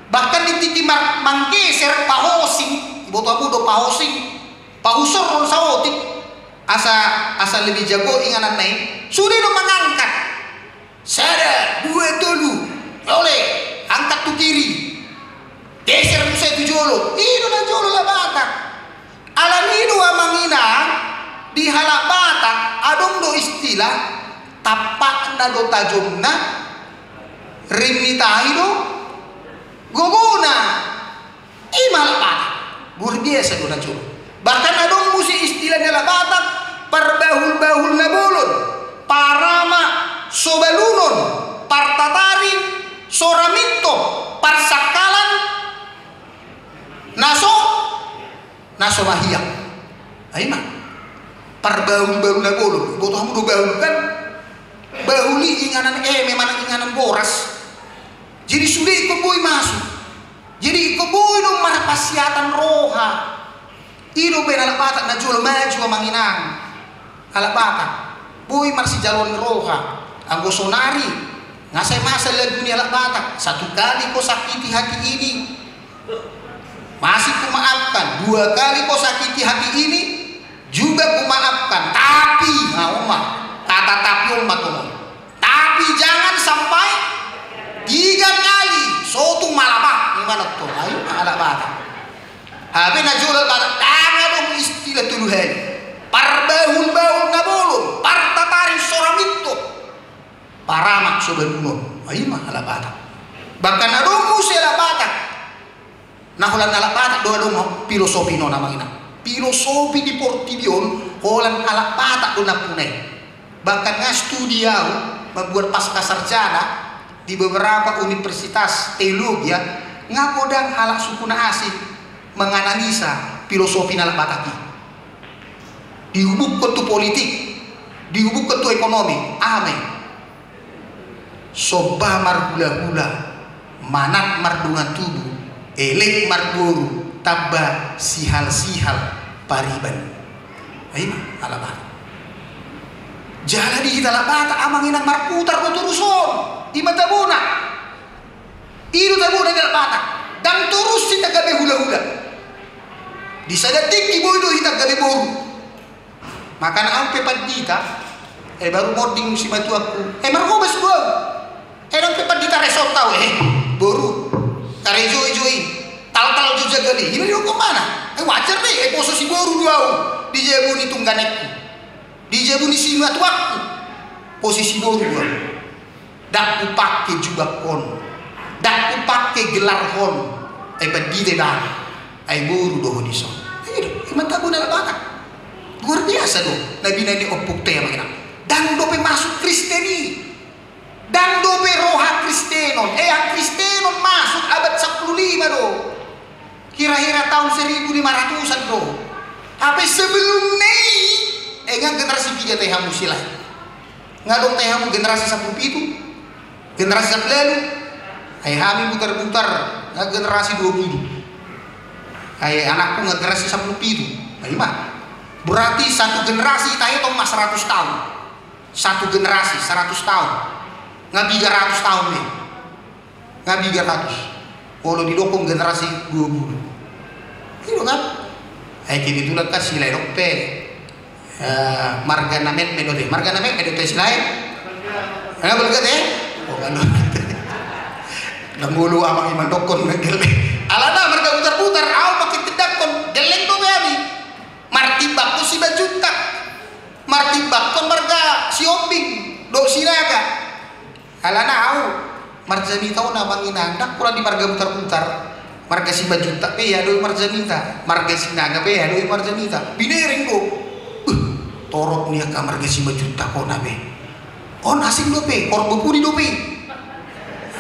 Bahkan di tingki mar-, manggeser pahosing, iboto hamu do pahosing, pahusorhon saotik, asa, asa lebih jago ingananna i, sude do mangangkat. Sada, dua, tolu. Ole, angkat tu kiri. Geser muse tu jolo. I do na jolo halak Batak. Alani i do amang inang, di halak Batak adong do istilah, tampakna do tajomna, rim ni tahi do gogona. Ima halak Batak. Luar biasa do na jolo. Bahkan adong muse istilah ni halak Batak, parbahulbahul na bolon, paramak so balunon, partatari so ramintop, parsangkalan na so, na so mahiang. Ai ima. Parbahulbahul na bolon. Iboto hamu do bahul kan? Bahul i inganan eme manang inganan boras. Jadi sude ingkon boi masuk. Jadi ingkon boi do marpasiatan roha. I do umbahen halak Batak na jolo maju amang inang. Halak Batak boi marsijaloan roha. Anggo sonari nga sai masa lagu ni halak Batak, satu kali kau sakiti hati ini, masih kumaafkan, dua kali kau sakiti hati ini, juga kumaafkan, tapi, nah, on ma, kata tapi on ma tongon. Tapi jangan sampai tiga kali, so tung malama, ima na tong, ai ima halak Batak. Hape na jolo halak Batak, ndang adong istilah tolu hali. Parbahulbahul na bolon, partatari so ramintop, paramak so balunon, ai ima halak Batak. Bahkan adong muse halak Batak. Na holan halak Batak do adong filosofina on amang inang. Filosofi di portibi on holan halak Batak do nampuna i. Bahkan nga studi au, membuat pasca sarjana di beberapa universitas teologi, nga godang halak suku na asing menganalisa filosofi ni halak Batak i. Dihubungkon tu politik, dihubungkon tu ekonomi, aha ma i? Somba marhulahula, manat mardongan tubu, elek marboru, tamba sihalsihal pariban. Ima halak Batak. Jala di hita halak Batak amang inang marputar do torus on. Ima tabona. I do tabona di halak Batak. Ndang torus hita gabe hulahula. Di sada tingki boi do hita gabe boru. Makana au pe pandita, eh, baru monding simatuangku, eh, marhobas do au. Eh, ndang pe pandita resort au, eh, boru, karejoi jo i, taltal jo jagal i. Ima didok on mana? Eh, wajar do i, eh, poso siboru do au di jabu ni tungganekku, di jabu ni simatuangku, poso siboru do au. Ndang hupangke jubangkon, ndang hupangke gelarhon, ai pandita ibana, ai boru do ho dison. Ima tabo ni halak Batak. Luar biasa do na binahen ni ompungta i, amang inang. Ndang dope masuk Kristen i. Ndang dope ro hakristenon. Eh, hakristenon masuk abad sampulu lima do. Kira-kira taon seribu lima ratusan do. Hape sebelumna i, eh, nga generasi piga tahe hamu, Silahi? Nga adong tahe hamu generasi sampulu pitu? Generasi sampulu ualu? Ai hami Butarbutar, nga generasi dua pulu. Ai anakku nga generasi sampulu pitu. Ai ima. Berarti satu generasi tahe tong ma seratus taon. Satu generasi seratus taon. Nga piga ratus taon be. Nga piga ratus. Molo didokkon generasi dua pulu. I do kan? Ai kebetulan kan Silahi dope, eh, marga na metmet do te. Marga na metmet do te, Silahi? Eh, balga te? Oh, kan. Ndang olo amang i mandokkon gelleng. Alana marga Butarbutar, ahu mangkitindangkon gelleng dope hami. Martimbangkon Simanjuntak. Martimbangkon marga Sihombing dohot Sinaga. Alana ahu marjamita on, amang inang, ndang holan di marga Butarbutar. Marga Simanjuntak pe ia do i marjamita, marga Sinaga pe ia do i marjamita. Binereng do. Uh, torop ni angka marga Simanjuntak on, abe. On asing dope, horbo pudi dope.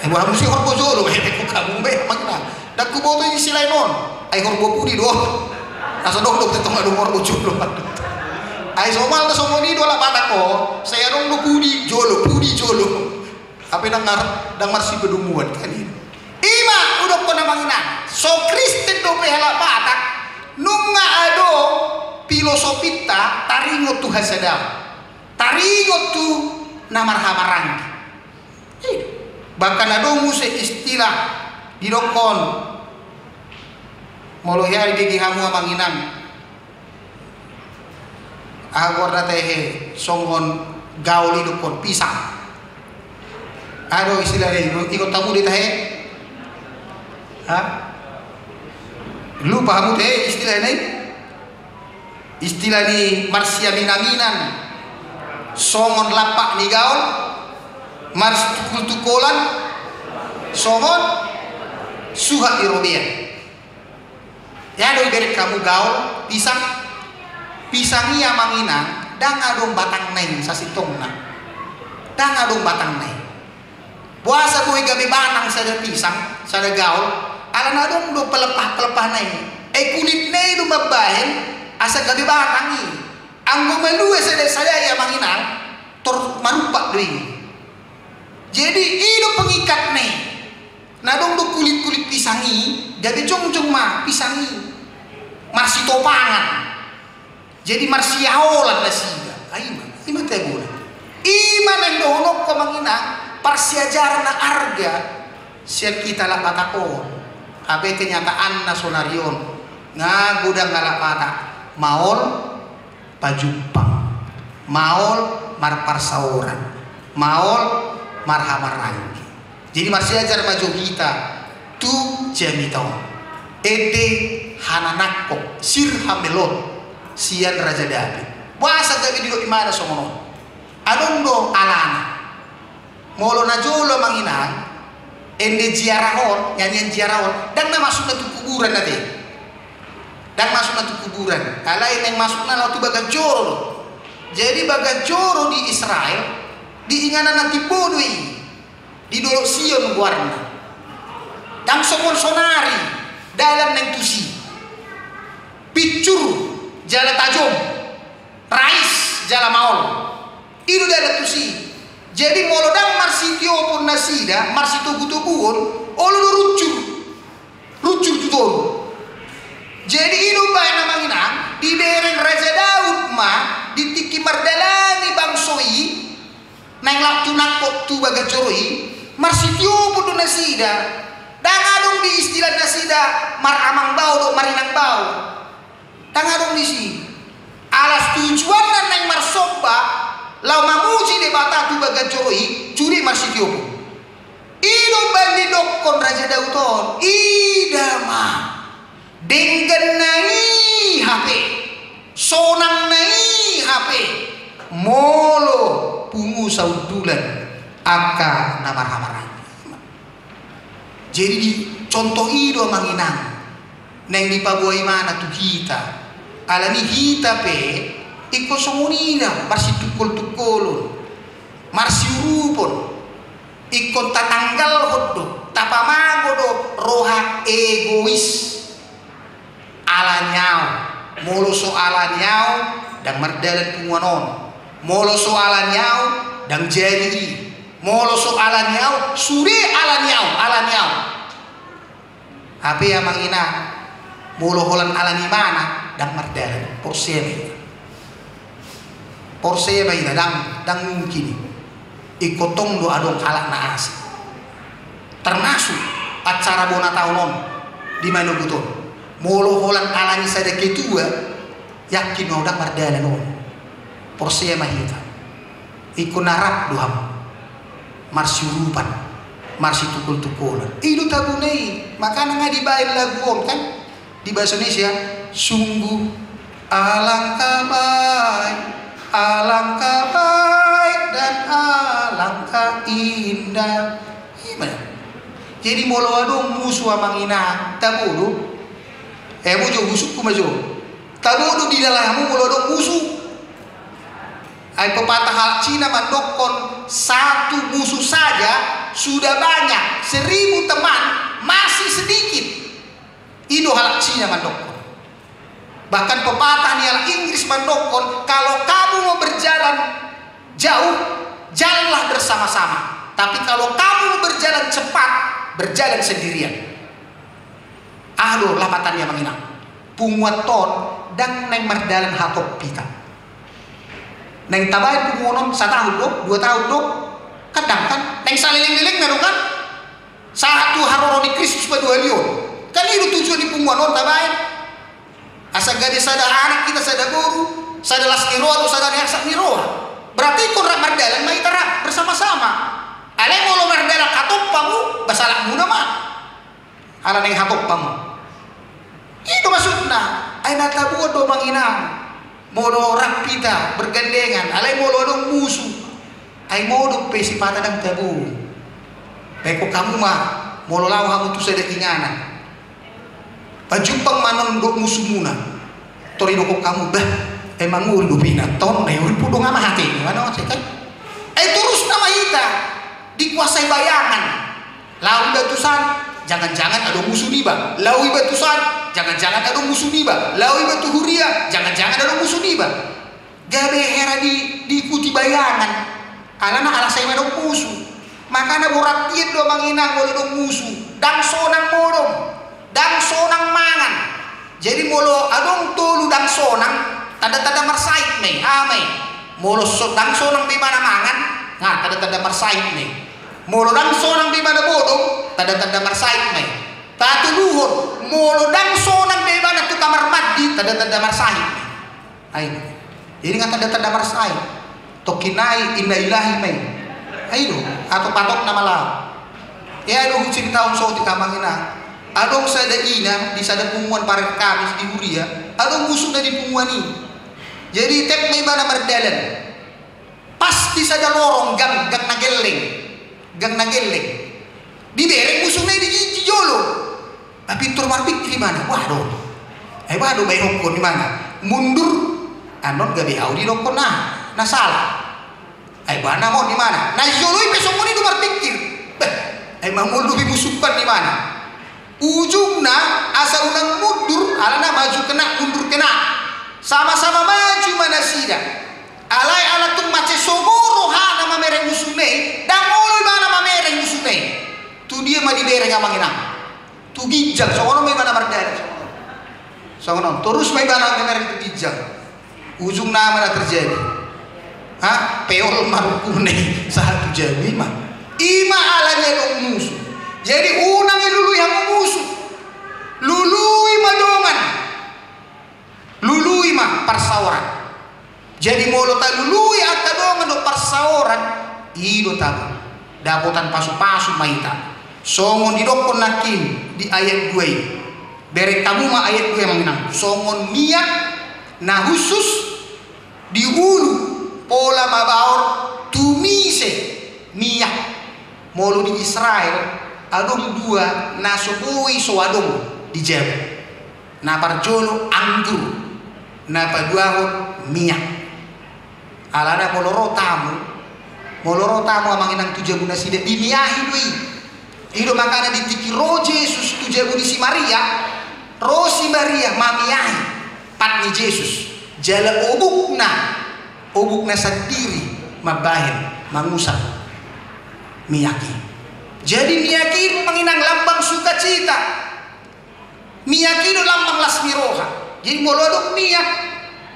Eh, boha muse horbo jolo, eh, hamu be, amang inang. Ndang huboto i, Silahi, on. Ai horbo pudi do. Asa adong dope tong adong horbo jolo. Ai somalna songon i do halak Batak on. Sai adong do pudi jolo, pudi jolo. Hape ndang mar-, ndang marsipadomuan kan i. Ima hudokkon, amang inang, so Kristen dope halak Batak, nunga adong filosofinta taringot tu hasadaon, taringot tu na marhahamaranggi. Bahkan adong muse istilah didokkon, molo hea dibege hamu, amang inang, aha goarna tahe, songon gaol i dokkon pisang. Aha do istilahna i, ingot hamu do tahe? Ha? Lupa hamu tahe istilahna i? Istilah ni marsiaminaminan songon lampak ni gaol, marsitungkoltungkolan songon suhat ni robean. Ia do ibereng hamu gaol, pisang. Pisang i, amang inang, ndang adong batangna i sasintongna. Ndang adong batangna i. Boasa boi gabe batang sada pisang, sada gaol? Alana adong do pelepah-pelepahna i. Ai kulitna i do mambahen asa gabe batang i. Anggo malua sada-sada i, amang inang, tor marumpak do i. Jadi i do pengikatna i. Na adong do kulit-kulit pisang i, gabe jongjong ma pisang i. Marsitopangan. Jadi marsiaolan nasida. Ai ima, ima tabo na. Ima naeng dohononku, amang inang, parsiajaran na arga sian hita halak Batak on. Hape kenyataanna sonari on, nga godang halak Batak maol pajumpang, maol marparsaoran, maol marhahamaranggi. Jadi marsiajar ma jo hita tu jamita on. Ende hananangkok, sir hamelon, sian Raja David. Boasa gabe didok ibana songon on? Adong do alana. Molo na jolo, amang inang, ende ziarah on, nyanyian ziarah on, ndang na masukna tu kuburan ate. Ndang masukna tu kuburan. Alai naeng masukna laho tu bagas joro do. Jadi bagas joro di Israel, di inganan na timbo do i. Di Dolok Sion goarna. Ndang songon sonari, dalan naeng tusi. Pincur jala tajom, rais jala maol. I do dalan tusi. Jadi molo ndang marsitiopon nasida, marsitogutoguon, olo do runcur. Runcur tu toru. Jadi i do umbahen, amang inang, dibereng Raja Daud ma di tingki mardalani bangso i, naeng laho tu nangkok tu bagas joro i, marsitiopon do nasida. Ndang adong di istilah nasida maramang bao dohot marinang bao. Ndang adong disi. Alas tujuanna naeng marsomba, laho mamuji Debata tu bagas joro i, curik marsitiopon. I do umbahen didokkon Raja Daud on, ida ma dengganna i hape, sonangna i hape, molo pungu saundulan Angka na marhahamaranggi. Jadi di contoh i do amang inang naeng dipaboa imana tu hita. Alani hita pe ingkon songon i do, marsitungkol-tungkolon, marsiurupon, ingkon tatanggalhon do, tapamago do roha egois. Alani au, molo so alani au, ndang mardalan punguan on. Molo so alani au, ndang jadi i. Molo so alani au, sude alani au, alani au. Hape amang inang, molo holan alani imana, ndang mardalan, porsea ma hita. Porsea ma hita, ndang, ndang mungkin i. Ingkon tong do adong halak na asing. Termasuk acara bona taon on di Manogot on. Molo holan alani sada ketua, yakin au ndang mardalan on. Porsea ma hita. Ingkon na rap do hamu marsiurupan, marsitungkol-tungkolan. I do tabuna i, makana nga dibaen lagu on kan. Di bahasa Indonesia, sungguh alangkah baik, alangkah baik dan alangkah indah. Ima. Jadi molo adong musu amang inang, tabo do. Eh, mujo, husungkun ma jo. Tabo do di dalam hamu molo adong musu. Ai pepatah halak Cina mandokkon, satu musuh saja sudah banyak, seribu teman masih sedikit. I do halak Cina mandokkon. Bahkan pepatah ni halak Inggris mandokkon, kalau kamu mau berjalan jauh, jalanlah bersama-sama. Tapi kalau kamu mau berjalan cepat, berjalan sendirian. Aha do lapatan i amang inang? Punguanta on ndang naeng mardalan hatop hita. Naeng tabaen punguan on sataon do, dua taon do, kan ndang kan? Naeng saleleng-lelengna do kan? Sahat tu haroro ni Kristus paduahalion. Kan i do tujuan ni punguan on tabaen. Asa gabe sada anak hita, sada boru, sada las ni roha dohot sada ni arsak ni roha. Berarti ingkon rap mardalan ma hita rap bersama-sama. Alai molo mardalan hatop hamu, ba salakmuna ma. Ala naeng hatop hamu. I do maksudna. Ai na taboan do amang inang. Molo rap hita bergandengan, alai molo adong musu, ai modom pe sipata ndang tabo. Baen hamu ma, molo laho hamu tu sada inganan, pajumpang ma annon dohot musumuna. Tor didokkon hamu, bah, emang uli dope na ton, na uli pudong ama hate. Mana masih kan? Ai torusna ma hita dikuasai bayangan. Laho iba tu san, jangan-jangan adong musu niba. Laho iba tu san, jangan-jangan adong musu niba. Laho iba tu huria, jangan-jangan adong musu niba. Gabe hera di, diikuti bayangan. Alana ala sai adong musu. Makana borat hian do amang inang molo adong musu. Ndang sonang modom. Ndang sonang mangan. Jadi molo adong tolu ndang sonang, tanda-tanda marsahit ma i, aha ma i? Molo so, ndang sonang be ibana mangan, nga tanda-tanda marsahit ma i. Molo ndang sonang be ibana modom, tanda-tanda marsahit ma i. Patoluhon, molo ndang sonang be ibana tu kamar mandi, tanda-tanda marsahit ma i. Ai. Jadi nga tanda-tanda marsahit. Tokkin nai inna lillahi ma i. Ai do, atau patokna ma laho. Ia do huciritahon saotik amang inang. Adong sada ina di sada punguan parer Kamis di huria, adong musuna di punguan i. Jadi tep ma ibana mardalan. Pas di sada lorong gang, gang na gelleng. Gang na gelleng. Dibereng musuna i di, di jolo. Ai pintor marpikir ibana, bah do. Ai bah do baenonku on ibana. Mundur, annon gabe au didokkon na, na sala. Ai bah nama on ibana. Na jolo i pe songon i do marpikir. Bah, ai mangolu dope musungku on ibana. Ujungna asa unang mundur, alana maju kena, mundur kena. Sama-sama maju ma nasida. Alai ala tung mansai sogo rohana mamereng musuna i, ndang olo ibana mamereng musuna i. Tu dia ma dibereng amang inang? Tu ginjang, songon on ma ibana mardalan. Songon on, torus ma ibana mamereng tu ginjang. Ujungna aha ma na terjadi? Ha? Peol ma rukuna i, sahat tu jabu i ma. I ma alani adong musu. Jadi unang dilului hamu musu. Lului ma dongan. Lului ma parsaoran. Jadi molo talului angka dongan dohot parsaoran, i do tabo. Dapotan pasu-pasu ma hita. Songon didokkon nangkin di ayat dua i. Bereng hamu ma ayat dua i amang inang. Songon miak na hushus di ulu pola mabaor tumise. Miak. Molo di Israel, adong dua na so boi so adong di jabu. Na parjolo anggur, na paduahon miak. Alana molo ro tamu, molo ro tamu amang inang tu jabu nasida, dimiahi do i. I do makana di tingki ro Jesus tu jabu ni si Maria, ro si Maria mamiahi pat ni Jesus, jala obukna, obukna sandiri mambahen, mangusap miak i. Jadi miak i do amang inang lambang sukacita. Miak i do lambang las ni roha. Jadi molo adong miak,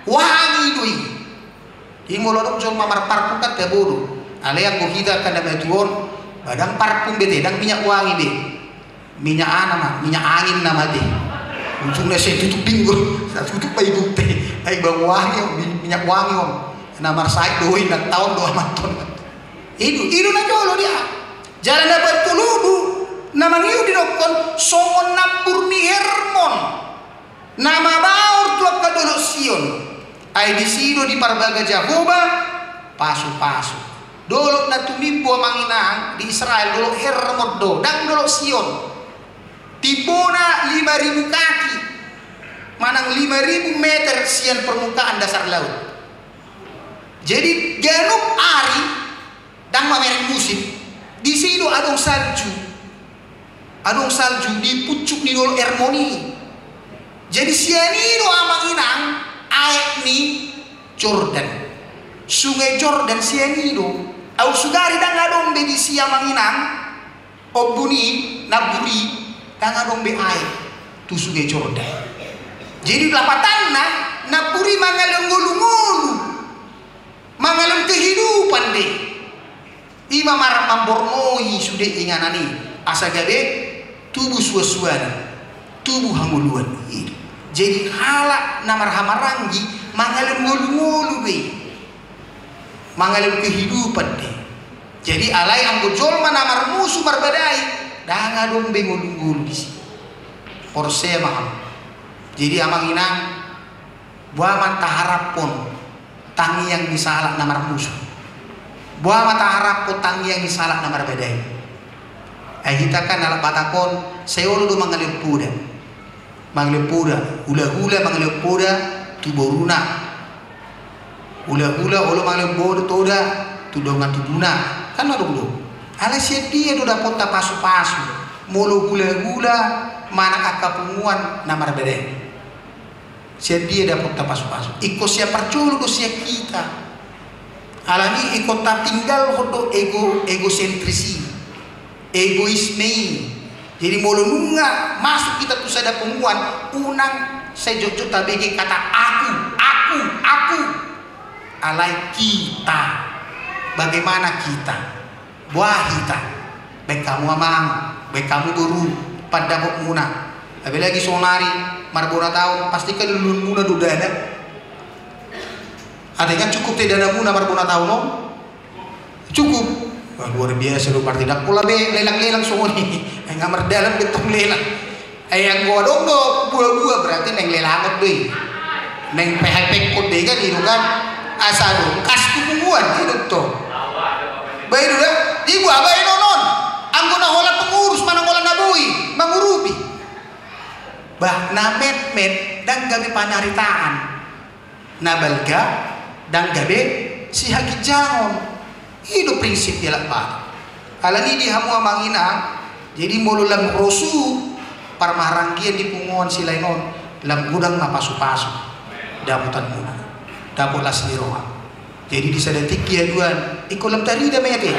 wangi do i. Jadi molo adong jolma marparfum kan tabo do. Alai anggo hita angka na matua on, ba ndang parfum be te, ndang minyak wangi be. Minyak aha nama, minyak angin nama te. Ujungna sai tutup pinggul, sai tutup ma ibu te. Ai bang wangi on, min-, minyak wangi on. Na marsahit do i, na taon do amanton. I do, i do na jolo dia. Jala na patoluhon, na mangihut didokkon songon nambur ni Hermon na mabaor tu angka dolok Sion. Ai disi do diparbaga Jahowa pasupasu. Dolok na tumimbo amang inang di Israel, dolok Hermon do, ndang dolok Sion. Timbona lima ribu kaki, manang lima ribu meter sian permukaan dasar laut. Jadi ganup ari, ndang mamereng musim, disi do adong salju. Adong salju di pucuk ni dolok Hermon i. Jadi sian i do amang inang aek ni Jordan. Sungai Jordan sian i do. Aut sugari ndang adong be disi amang inang ombun i, nambur i, ndang adong be aek tu Sungai Jordan. Jadi lapatanna, nambur i mangalehon ngolungolu. Mangalehon kehidupan do i. I ma mar-, mamborngoi sude inganan i, asa gabe tubu suansuanan, tubu hangoluan. I do. Jadi halak na marhamaranggi mangalehon ngolungolu do i. Mangalehon kehidupan do i. Jadi alai anggo jolma na marmusu marbadai, ndang adong be ngolungolu disi. Porsea ma hamu. Jadi amang inang, boha ma taharaphon tangiang ni sahalak na marmusu? Boha ma taharaphon tangiang ni sahalak na marbadai? Ai hita kan halak Batak on, sai olo do mangalehon poda. Mangalehon poda, hulahula mangalehon poda tu boruna. Hulahula olo mangalehon poda tu dongan tubuna. Kan adong do. Alai sian dia do dapotta pasupasu molo hulahula manang angka punguan na marbadai? Sian dia dapotta pasupasu? Ingkon sian parjolo do sian hita. Alani ingkon tatinggalhon do ego, egosentris i, egoisme i. Jadi molo nunga masuk hita tu sada punguan, unang sai jotjot tabege kata aku, aku, aku. Alai kita. Bagaimana kita? Boha hita? Baen hamu amang, baen hamu boru, pandapotmuna. Apalagi sonari marbona taon, pasti kan luluanmuna do dana. Ate, nga cukup te danamuna marbona taon on? Cukup. Wah, luar biasa do, berarti ndang pola be lelang-lelang songon i. Nga mardalan be tong lelang. Ai anggo adong do buabua, berarti naeng lelangon do i. Naeng pehepengkon do i kan, i do kan. Asa adong kas tu punguan, i do tong. Ba i do da. Di boha baenon on? Anggo na holan pengurus manang holan na boi mangurupi. Bah, na metmet ndang gabe panaritaan. Na balga ndang gabe sihaginjangon. I do prinsip ni halak Batak. Alani di hamu amang inang, jadi molo lam rosu parmaranggian di punguan silain on, lam godang ma pasupasu dapotanmuna, dapot las ni roha. Jadi di sada tingki haduan, ingkon lam tarida ma i ate.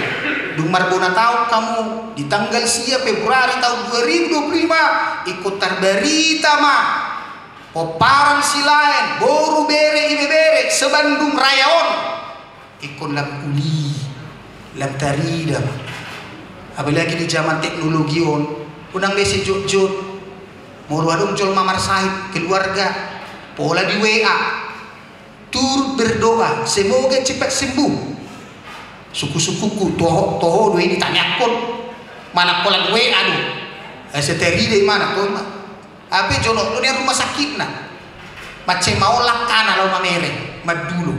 Dung marbona taon hamu di tanggal sia Februari taon dua ribu dua puluh lima, ingkon tarbarita ma. Pomparan silaen, boru, bere, ibebere, sebandung raya on. Ingkon lam uli, lam tarida ma. Apalagi di zaman teknologi on, unang be sai jotjot. Molo adong jolma marsahit, keluarga, pola di W A. Turut berdoa, semoga cepat sembuh. Suku-sukuku, toho, toho do i ditangiangkon. Manang pola di W A do. Eh, sai tarida i mana, toho ma. Hape jonok do nian rumah sakitna. Mansai maol angkana laho mamereng, mandulo.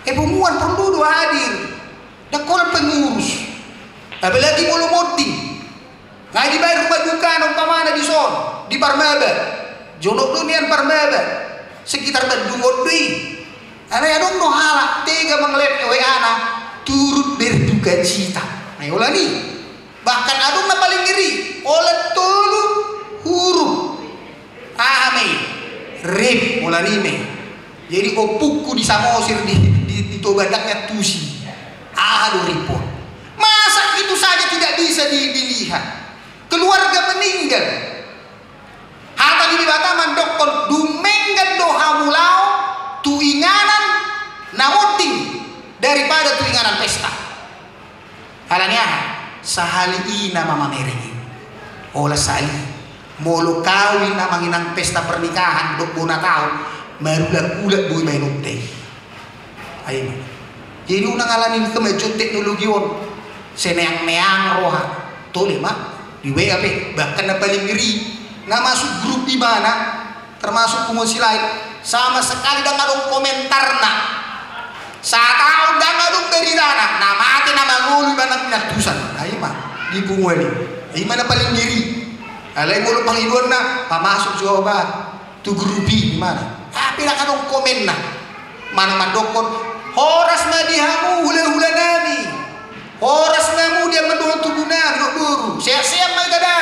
Eh, punguan porlu do hadir. Ndang holan pengurus. Apalagi molo monding. Nga dibaen rumah duka na umpamana dison, di Parmaba. Jonok do nian Parmaba. Sekitar Bandung on do i. Alai adong do halak tega mangalean W A-na, turut berdukacita. Ai holan i. Bahkan adong na paling ngeri, holan tolu huruf. Aha ma i? Rip, holan i ma i. Jadi ompungku di Samosir di, di, di Toba Ndak ni Antusi. Aha do rip on? Masa itu saja tidak bisa di, dilihat? Keluarga meninggal. Hata ni Debata mandokkon, dumenggan do hamu laho tu inganan na monding daripada tu inganan pesta. Alani aha? Sahali i nama mamereng i. Holan sahali. Molo kawin amang inang, pesta pernikahan dohot bona taon, marulak-ulak boi baenonta i. Ai ma. Jadi unang alani kemajuan teknologi on, seneang-neang roha. Tole ma, di W A pe, bahkan na paling ngeri, na masuk grup di mana, termasuk punguan Silaen, sama sekali ndang adong komentarna. Sataon ndang adong beritana, na mate na mangolu ibana pinantusan. Ai ma, di punguan i. Ai ma na paling ngeri. Alai molo pangidoanna, pamasuk jo au ba tu grup i, di mana? Tapi ndang adong komenna. Manang mandokkon, horas ma di hamu hulahula nami. Horas ma hamu di amangboru, tubu nami dohot boru. Sehat-sehat ma hita da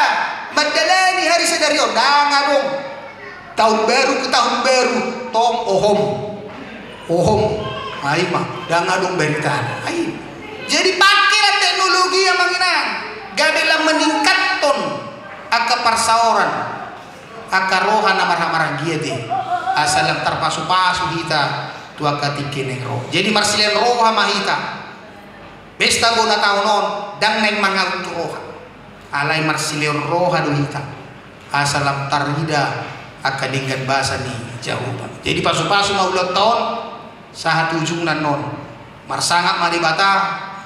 mandalani hari sadari on. Ndang adong. Tahun baru ke tahun baru, tong ohom. Ohom. Ai ma, ndang adong beritana. Ai. Jadi pakailah teknologi, amang inang, gabe lam meningkathon angka parsaoran. Angka roha na marhahamaranggi i, asa lam tarpasupasu hita tu angka tingki naeng ro. Jadi marsilaen roha ma hita. Pesta bona taon on ndang naeng mangaut tu roha. Alai marsilaen roha do hita. Asa lam tarida angka denggan basa ni Jahowa. Jadi pasupasu ma ulaonta on. Sahat tu ujungna annon, marsangap ma Debata,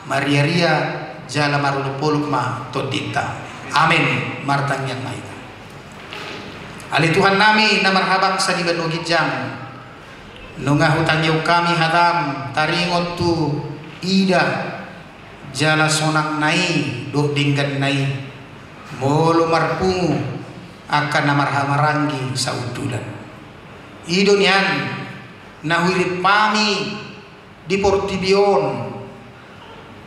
marriaria, jala marolopolop ma tondinta. Amen. Martangiang ma hita. Ale Tuhan nami na marhabangsa di banua ginjang, nunga hutangihon hami hatam taringot tu ida jala sonangna i dohot dengganna i, molo marpungu angka na marhahamaranggi sahundulan. I do nian na huirimpu hami di portibi on,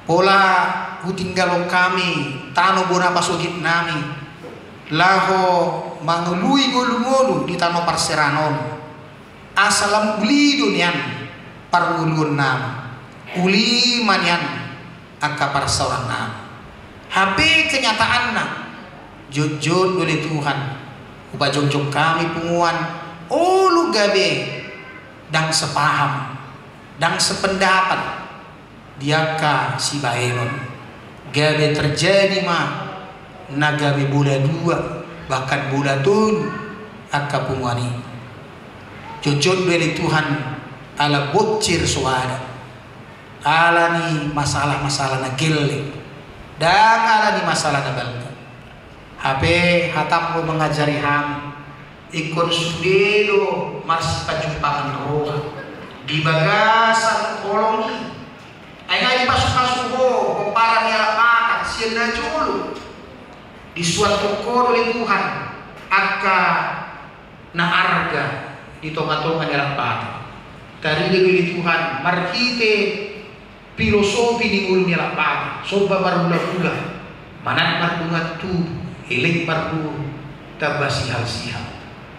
pola hutinggalhon hami tano bona pasogit nami, laho mangolui ngolungolu di tano parserahan on. Asa lam uli do nian parngoluon nami, uli ma nian angka parsaoran nami. Hape kenyataanna, jotjot do ale Tuhan, hupajongjong hami punguan, olo gabe ndang sepaham, ndang sependapat di angka sibahenon. Gabe terjadi ma na gabe bola dua, bahkan bola tolu angka punguan i. Jotjot do ale Tuhan, ala boncir soada. Ala ni masalah-masalah na gelleng, ndang ala ni masalah na balga. Hape hatam do mangajari hami, ingkon sude do marsipanjumpangan roha di bagasan holong i. Ai nga dipasupasu Ho pomparan ni halak Batak sian na jolo. Disuanhon Ho do ale Tuhan angka na arga di tongatonga ni halak Batak. Tarida do ale Tuhan marhite filosofi ni ngolu ni halak Batak, somba marulahula, manat mardongan tubu, elek marboru, tamba sihalsihal.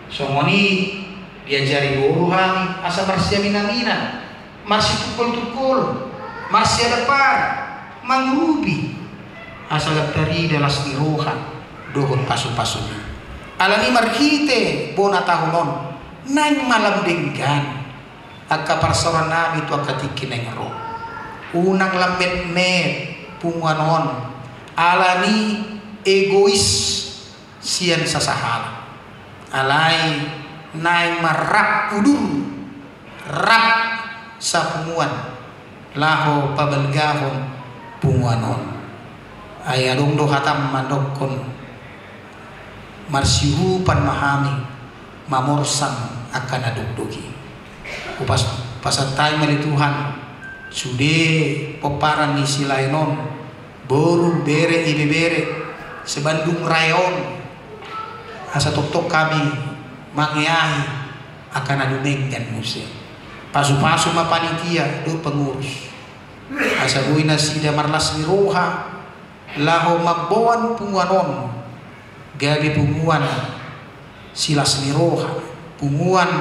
Songon i diajari Ho do hami asa marsiaminaminan, marsitungkoltungkolon, marsiadapan, mangurupi, asa lam tarida las ni roha dohot pasupasuna. Alani marhite bona taon on, naeng ma lam denggan angka parsaoran nami tu angka tingki naeng ro. Unang lam metmet punguan on alani egois sian sasahalak. Alai naeng ma rap udur, rap sapunguan laho pabalgahon punguan on. Ai adong do hatam mandokkon, marsiurupan ma hami mamorsang angka na dokdok i. Hupas-, pasahat hami ma ale Tuhan, sude pomparan ni Silaen on, boru, bere, ibebere, sebandung raeon, asa tongtong hami mangeahi angka na dumenggan muse. Pasupasu ma panitia dohot pengurus, asa boi nasida marlas ni roha laho mamboan punguan on gabe punguan silas ni roha, punguan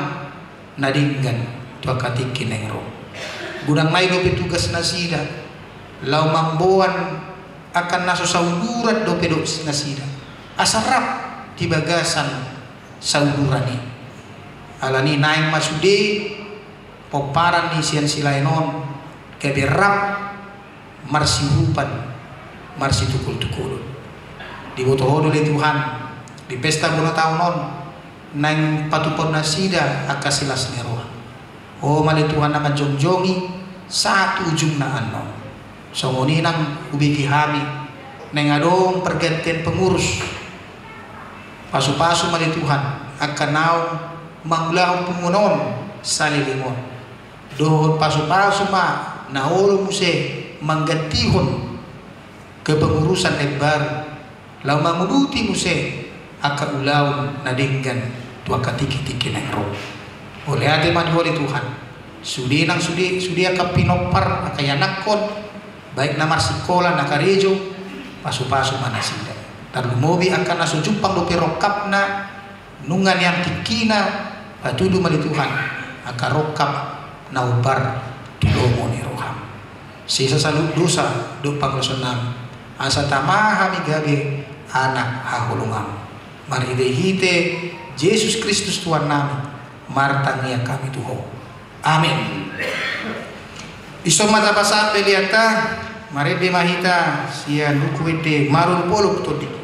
na denggan tu angka tingki naeng ro. Godang nai dope tugas nasida laho mamboan angka na so sauduran dope dohot nasida, asa rap di bagasan sauduran i. Alani naeng ma sude pomparan ni sian Silaen on gabe rap marsiurupan, marsitukultukulon. Diboto Ho do ale Tuhan, di pesta bona taon on naeng patupaon nasida angka silas ni roha. Ho ma ale Tuhan na manjongjongi sahat tu ujungna annon. Songon i nang hubege hami naeng adong pergantian pengurus. Pasupasu ma ale Tuhan angka naung mangulahon punguan on saleleng on, dohot pasupasu ma na olo muse manggantihon kepengurusan na imbaru, laho manguduti muse angka ulaon na denggan tu angka tingki-tingki naeng ro. Mauliate ma di Ho ale Tuhan, sude nang sude, sude angka pinompar, angka ianakhon, baik na marsikola, na karejo, pasupasu ma nasida. Tarlumobi angka na so jumpang dope rongkapna, nunga nian tingkina, patudu ma ale Tuhan angka rongkap na hombar tu lomo ni roham. Sesa saluhut dosa dohot pangalaosion nami, asa tama hami gabe anak haholongan. Marhite-hite Jesus Kristus Tuhan nami, martangiang hami tu Ho. Amin. Dison ma tapasahat hurianta, marende ma hita sian buku ende Marolopolop Tondi.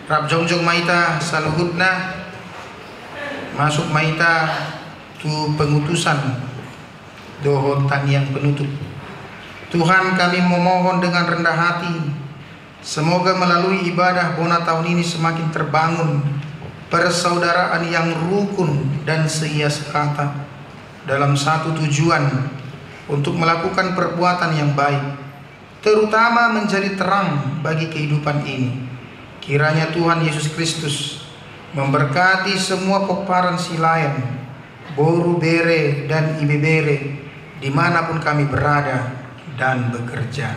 Rap jongjong ma hita saluhutna, masuk ma hita tu pengutusan dohot tangiang penutup. Tuhan, kami memohon dengan rendah hati, semoga melalui ibadah Bona tahun ini semakin terbangun persaudaraan yang rukun dan seia sekata dalam satu tujuan untuk melakukan perbuatan yang baik, terutama menjadi terang bagi kehidupan ini. Kiranya Tuhan Yesus Kristus memberkati semua pomparan Silaen, boru, bere, dan ibebere, di mana pun kami berada dan bekerja.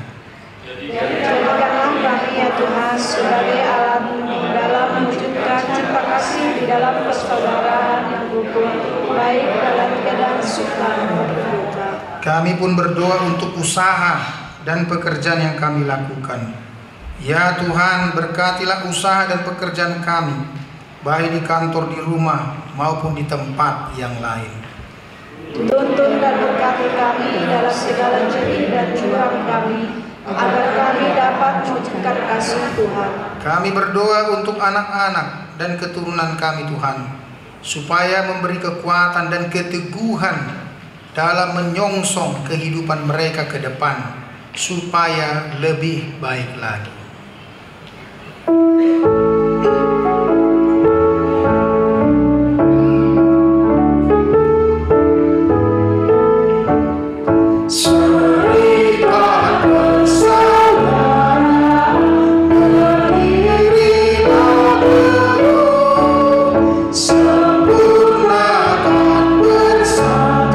Jadi, jadikanlah kami, ya Tuhan, sebagai alatmu dalam mewujudkan cinta kasih di dalam persaudaraan yang rukun, baik dalam keadaan suka maupun duka. Kami pun berdoa untuk usaha dan pekerjaan yang kami lakukan. Ya Tuhan, berkatilah usaha dan pekerjaan kami, baik di kantor, di rumah, maupun di tempat yang lain. Tuntun dan berkati kami dalam segala jerih dan jurang kami, agar kami dapat mewujudkan kasih Tuhan. Kami berdoa untuk anak-anak dan keturunan kami, Tuhan, supaya memberi kekuatan dan keteguhan dalam menyongsong kehidupan mereka ke depan, supaya lebih baik lagi. Sempurnakan persatuan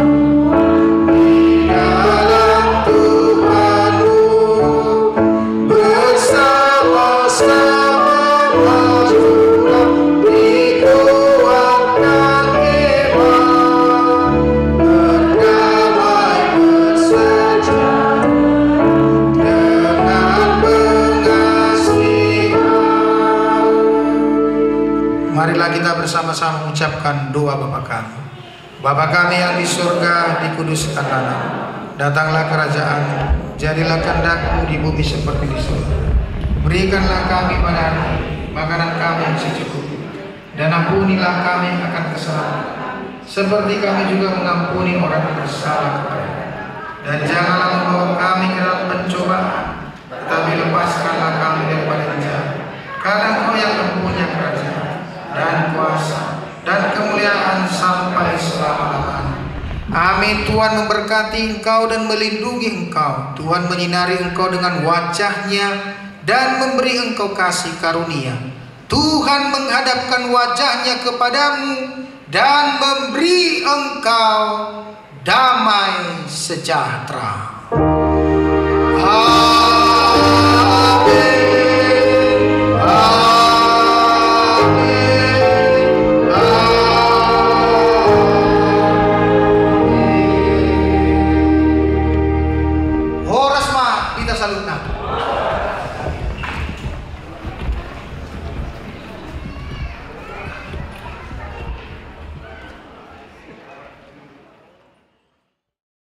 di dalam Tuhanmu, bersama-sama majulah, dikuatkan iman, berdamai bersejahtera dengan pengasihan. Marilah kita bersama-sama mengucapkan doa Bapa kami. Bapa kami yang di surga, dikuduskanlah namamu. Datanglah kerajaanmu, jadilah kehendak-Mu di bumi seperti di surga. Berikanlah kami pada hari ini makanan kami yang secukupnya. Dan ampunilah kami akan kesalahan kami, seperti kami juga mengampuni orang yang bersalah kepada kami. Dan janganlah membawa kami ke dalam pencobaan, tetapi lepaskanlah kami daripada yang jahat. Karena Engkau yang mempunyai kerajaan, dan kuasa, dan kemuliaan sampai selama-lamanya. Amin. Tuhan memberkati engkau dan melindungi engkau. Tuhan menyinari engkau dengan wajah-Nya dan memberi engkau kasih karunia. Tuhan menghadapkan wajah-Nya kepadamu dan memberi engkau damai sejahtera. Amin.